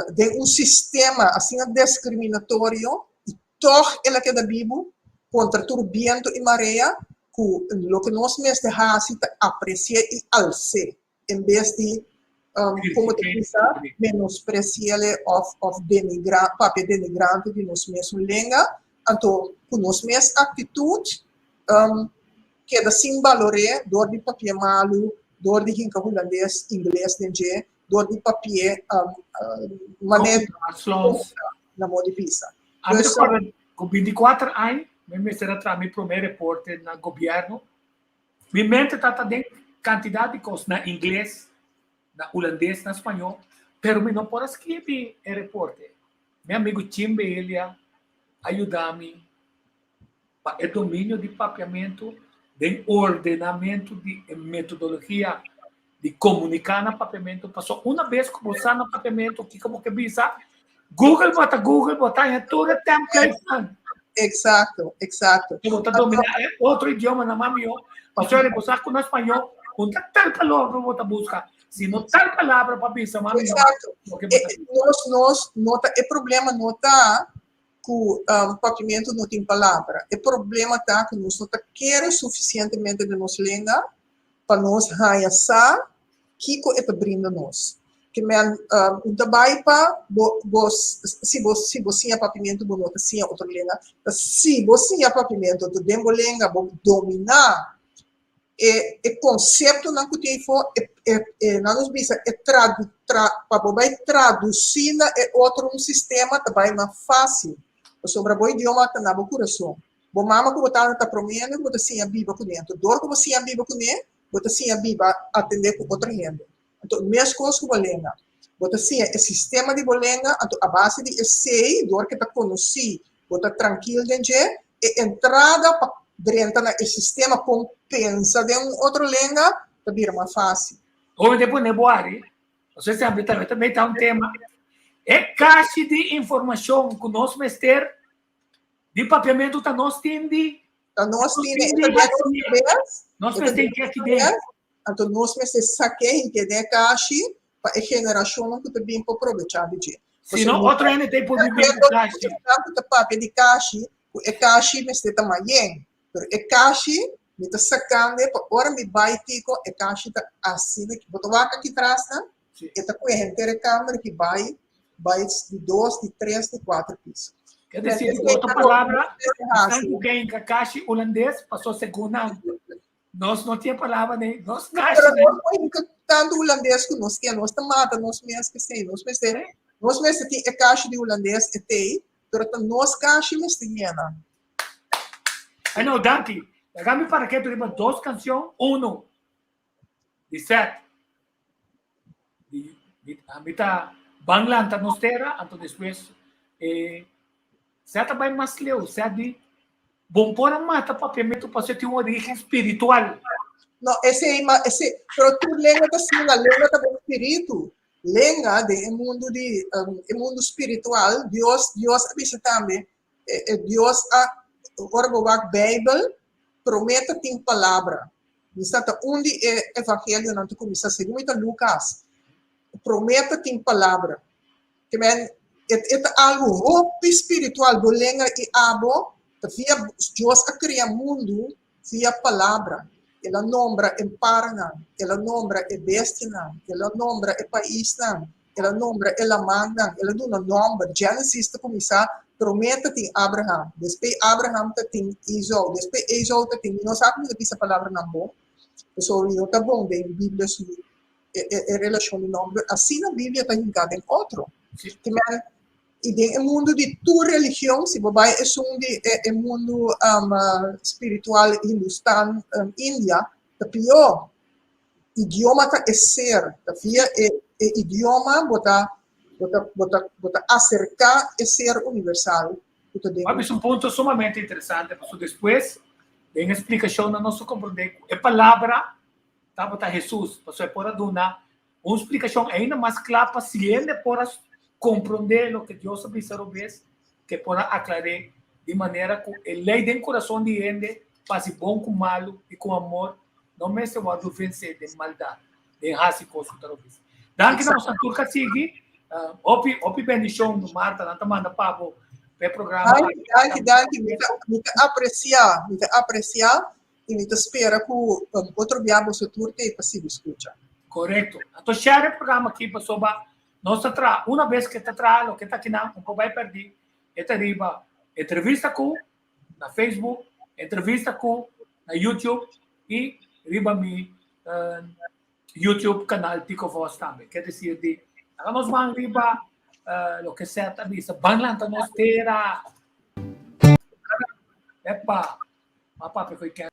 den un sistema asina deskriminatorio i tòg el a keda bibu kontra tur bientu i marea ku loke nos mester hasi ta apresi'é i als'é en bes di komo ta bisa menospresi'é òf òf denigrá papia denigrante di nos mesun lenga anto ku nos mes aktitut keda sin balor'é dor di papia malu dor di hinka hulandes ingles den dje dor di papia manera na modo di bisa. A mi recorda cu 24 aña mi mester a traha mi prome reporte na gobierno. Mi mente tata den cantidad di cos na ingles, na hulandes, na spañol, pero mi no por a scribi e reporte. Mi amigo Chimbe Elia a yuda mi pa e dominio di papiamentu den ordenamentu di e metodologia di komuniká na papiamentu. Pasobra una bes ku bo sa na papiamentu kiko bo ke bisa, Google bo ta Google, bo ta haña tur e templatesnan. Eksakto, eksakto. Bo ta dominá e otro idiomanan mas mihó. Pasobra bo sa ku na spañó un ta tal palabra bo ta buska, sino tal palabra pa bisa mas mihó. Eksakto. Nos, nos no ta, e problema no ta ku papiamentu no tin palabra. E problema ta ku nos no ta kere sufisientemente den nos lenga pa nos haña sa kiko e ta brinda nos. Ke men un ta bai pa bo bo si bo si bo siña papiamentu bo no ta siña otro lenga. Ta si bo siña papiamentu anto den bo lenga bo dominá e e konseptonan ku tin afó e e e nan nos bisa e tradu tra pa bo bai tradusí na e otro un sistema ta bai mas fásil pasobra bo idioma ta na bo kurason. Bo mama ku bo tata ta promé hende ku bo ta siña biba kuné anto dor ku bo siña biba kuné bo ta siña biba atendé ku otro hende. Anto meskos ku bo lenga bo ta siña e sistema di bo lenga anto a base di esei dor ke ta konosí bo ta trankil den dje E entrada pa drenta na e sistema kon pensa den un otro lenga ta bira mas fásil. Hopi te pone bo ari, pasobra esaki tambe ta meta un tema. E kashi di informashon ku nos mester di papiamentu ta nos tin di. Ta nos tin e ta den nos kabes. Nos mester ke aki den. Anto nos mester sak'é hinke den e kashi pa e generashonnan ku ta bin por probechá di dje. Si no, otro hende ta por bibi ku kashi. Ku ta papia di kashi, ku e kashi mester ta mayen. Pero e kashi mi ta sakando pa ora mi bai tiko e kashi ta asina. Bo ta wak aki tras nan? E ta kue henter e kamber ki bai bai di dos, di tres, di kuater piso. Ke desir, ku otro palabra, esnan ku kenka kashi hulandes paso segun nan. Nos no tin palabra ne, nos kashi Pero nos no hinka tantu hulandes ku nos tin, nos ta mata nos mes p'esei. Nos mester, nos mester tin e kashi di hulandes e tei, pero ta nos kashi mester yena. Ai no, danki. Laga mi para ketu riba dos kanshon. Uno, di Seth. Di, di, mi ta Ban Lanta Nos Tera, anto despues e Seth a bai mas leu. Seth di, Bon por a mata papiamentu pasobra tin un origen spiritual. No, esei ma esei, pero tur lenga ta asina, lenga ta bo spiritu. Lenga den e mundu di e mundu spiritual, Dios Dios a bisa tambe, e Dios a ora bo wak Beibel, promé ta tin palabra. Mi sa ta un di e evangelionan ta kuminsá, segun mi ta Lukas, promé ta tin palabra. Ke men e e ta algu hopi spiritual, bo lenga i abo ta via Dios a krea mundu via palabra. El a nombra e paranan, el a nombra e bestianan, el a nombra e paisnan, el a nombra e lamannan, el a duna nòmber. Genesis ta kuminsá, promé ta tin Abraham, despues Abraham ta tin Esau, despues Esau ta tin, mi no sa ku mi ta bisa palabranan bon, pasobra mi no ta bon den Biblia su e relashon di nòmber, asina Biblia ta hinká den otro. Te men, i den e mundu di tur religion, si bo bai esun di e mundu spiritual Hindustan, India, ta pió. Idioma ta e ser, ta via e idioma bo ta bo ta bo ta bo ta aserká e ser universal ku ta den. Bo a bisa un punto sumamente interesante, pasobra despues den e splikashonnan nos ta komprondé ku e palabra tabata Hesus, pasobra e por a duna un splikashon ainda mas kla pa si hende por a komprondé loke Dios a bisa robes, ku e por a aklar'é di manera ku e lei den kurason di hende pa hasi bon ku malu i ku amor no mester wòrdu vensé den maldat, den hasi kos ku ta robes. Danki na boso tur ku a sigui. Hopi, hopi bendishon, Marta. Nan ta manda pa bo pa e programa. Danki, danki, danki. Mi ta apresiá, mi ta apresiá i mi ta spera ku otro bia boso tur ta ei pa sigui skucha. Korekto. Anto share e programa aki pasobra nos ta traha, una bes ke ta traha loke ta akinan un por bai pèrdí, e ta riba Entrevista Ku na Facebook, Entrevista Ku na YouTube i riba mi YouTube kanal Tico Vos tambe. Ke desir di laga nos ban riba loke Seth a bisa, ban lanta nos tera. Epa! Ma papia ku e kèn.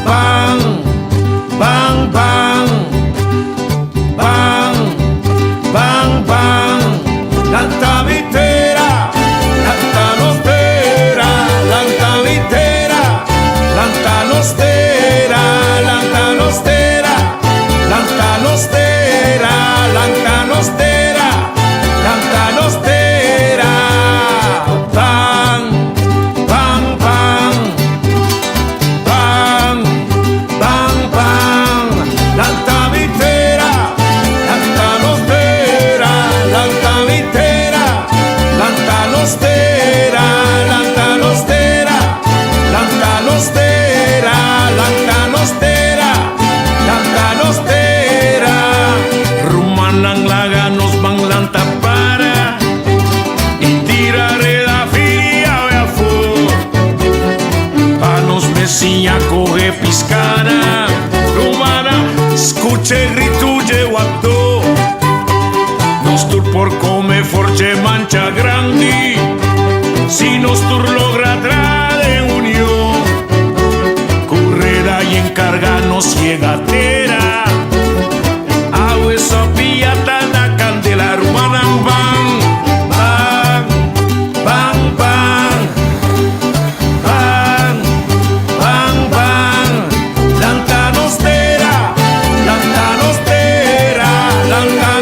Bang, bang, bang, bang, bang, bang. Lanta mi tera, lanta nos tera, lanta mi tera, lanta nos tera, lanta nos tera, lanta nos tera, lanta nos tera, lanta nos tera. Bang, bang, bang, bang, bang, bang. Lanta mi tera, lanta nos tera, lanta mi tera, lanta nos tera, lanta nos tera, lanta nos tera, lanta nos tera, lanta nos tera. Rumannan laga nos ban lanta para i tira reda firi awe afó pa nos mes siña kohe piskana. Rumannan skucha e gritu dje wató, nos tur por kome for dje mancha grandi si nos tur logra traha den union. Ku reda i enkarga nos yega tera. Awe sopia ta na kandela rumannan ban, ban, ban, ban, ban, ban, ban. Lanta nos tera, lanta nos tera, lanta.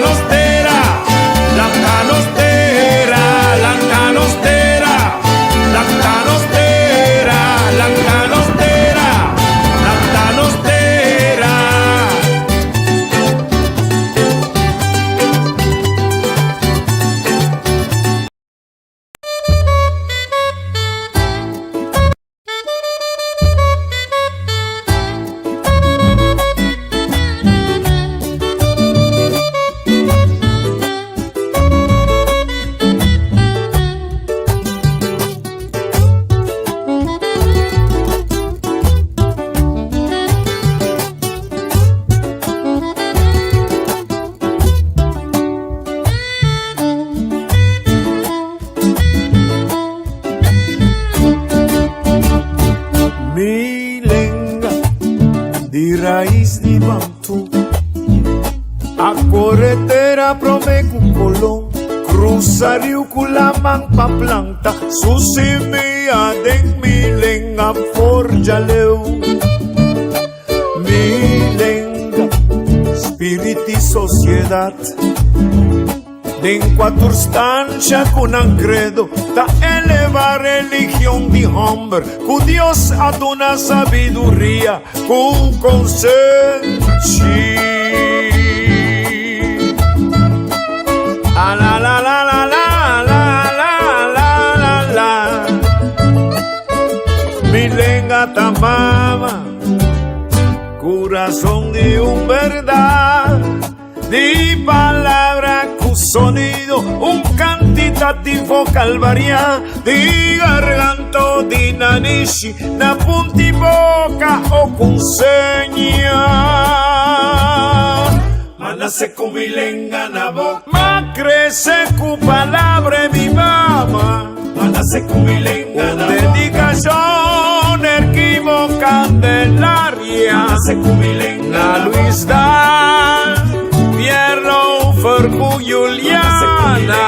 Di rais di Bantú A kore tera promé ku Kolon Krusa riu ku laman pa planta su simia den mi lenga forja leu. Mi lenga, spirit i sosiedat. Den kuater stansha ku nan kredo ta eleva religion di hòmber ku Dios a duna sabiduria ku konsenshi. A la la la la la la la la la la Mi lenga ta mama Kurason di un bèrdat Di palabra ku sonido, un kantitativo kalvariá Di garganto di nanishi, na punti boka o ku seña. Ma nase ku mi lenga na boka. Ma krese ku palabra e mi mama. Ma nase ku mi lenga na boka. Un dedikashon erkibo Candelaria. Ma nase ku mi lenga na boka. Na Luis Daal, Pierre Lofer ku Juliana.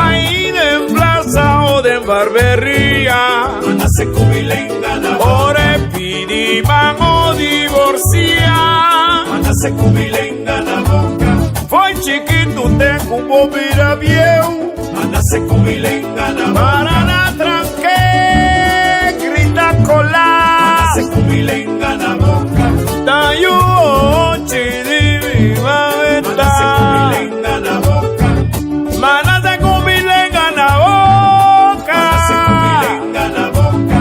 Ahí den plaza o den barberia. Ma nase ku mi lenga na boka. Ora e pidi man o divorcia. Ma nase ku mi lenga na boka. Foi chikitu te ku bo bira bieu. Ma nase ku mi lenga na boka. Para na tranke, grita kola. Ma nase ku mi lenga na boka. Ta yu ochi di mi mameta. Ma nase ku mi lenga na boka. Ma nase ku mi lenga na boka.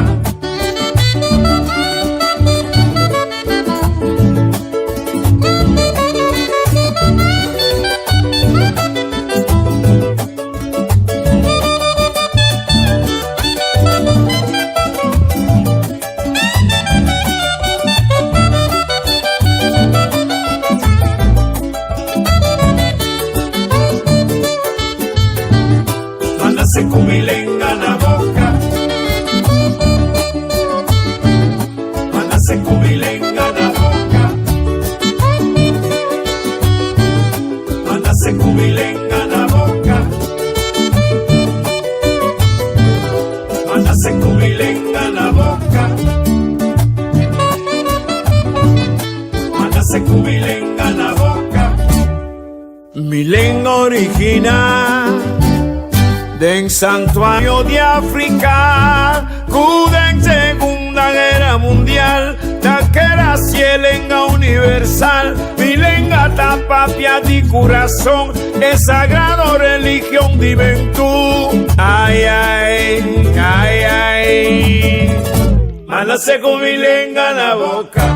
Ma nase ku mi lenga na boka. Ma nase ku mi lenga na boka. Ma nase ku mi lenga na boka. Ma nase ku mi lenga na boka. Ma nase ku mi lenga na boka. Ma nase ku mi lenga na boka. Mi lenga original den santuario di Africa ku den Segunda Guera Mundial ta keda si e lenga universal. Mi lenga ta papia di kurason e sagrado religion di Bentú. Ai ai, ai ai. Ma nase ku mi lenga na boka.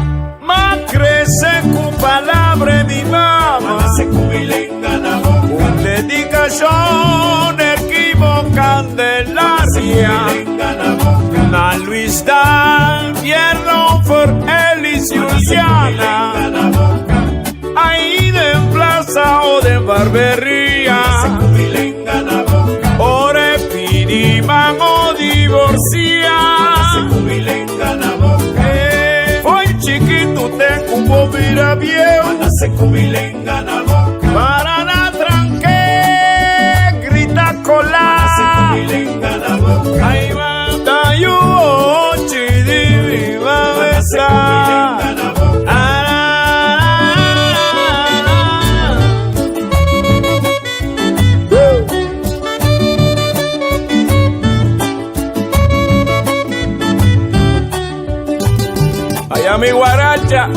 Ma krese ku palabra di mama. Ma nase ku mi lenga na boka. Un dedikashon erkibo Candelaria. Na Luis Dan, Pierno for Elis Juliana. Ahí den plaza o den barberia. Ora e pidi man o divorcia. Foi chikitu te ku bo bira bieu. Para na tranke grita kola. Ai va ta yu ochi di mi mameta. Allá mi guaracha.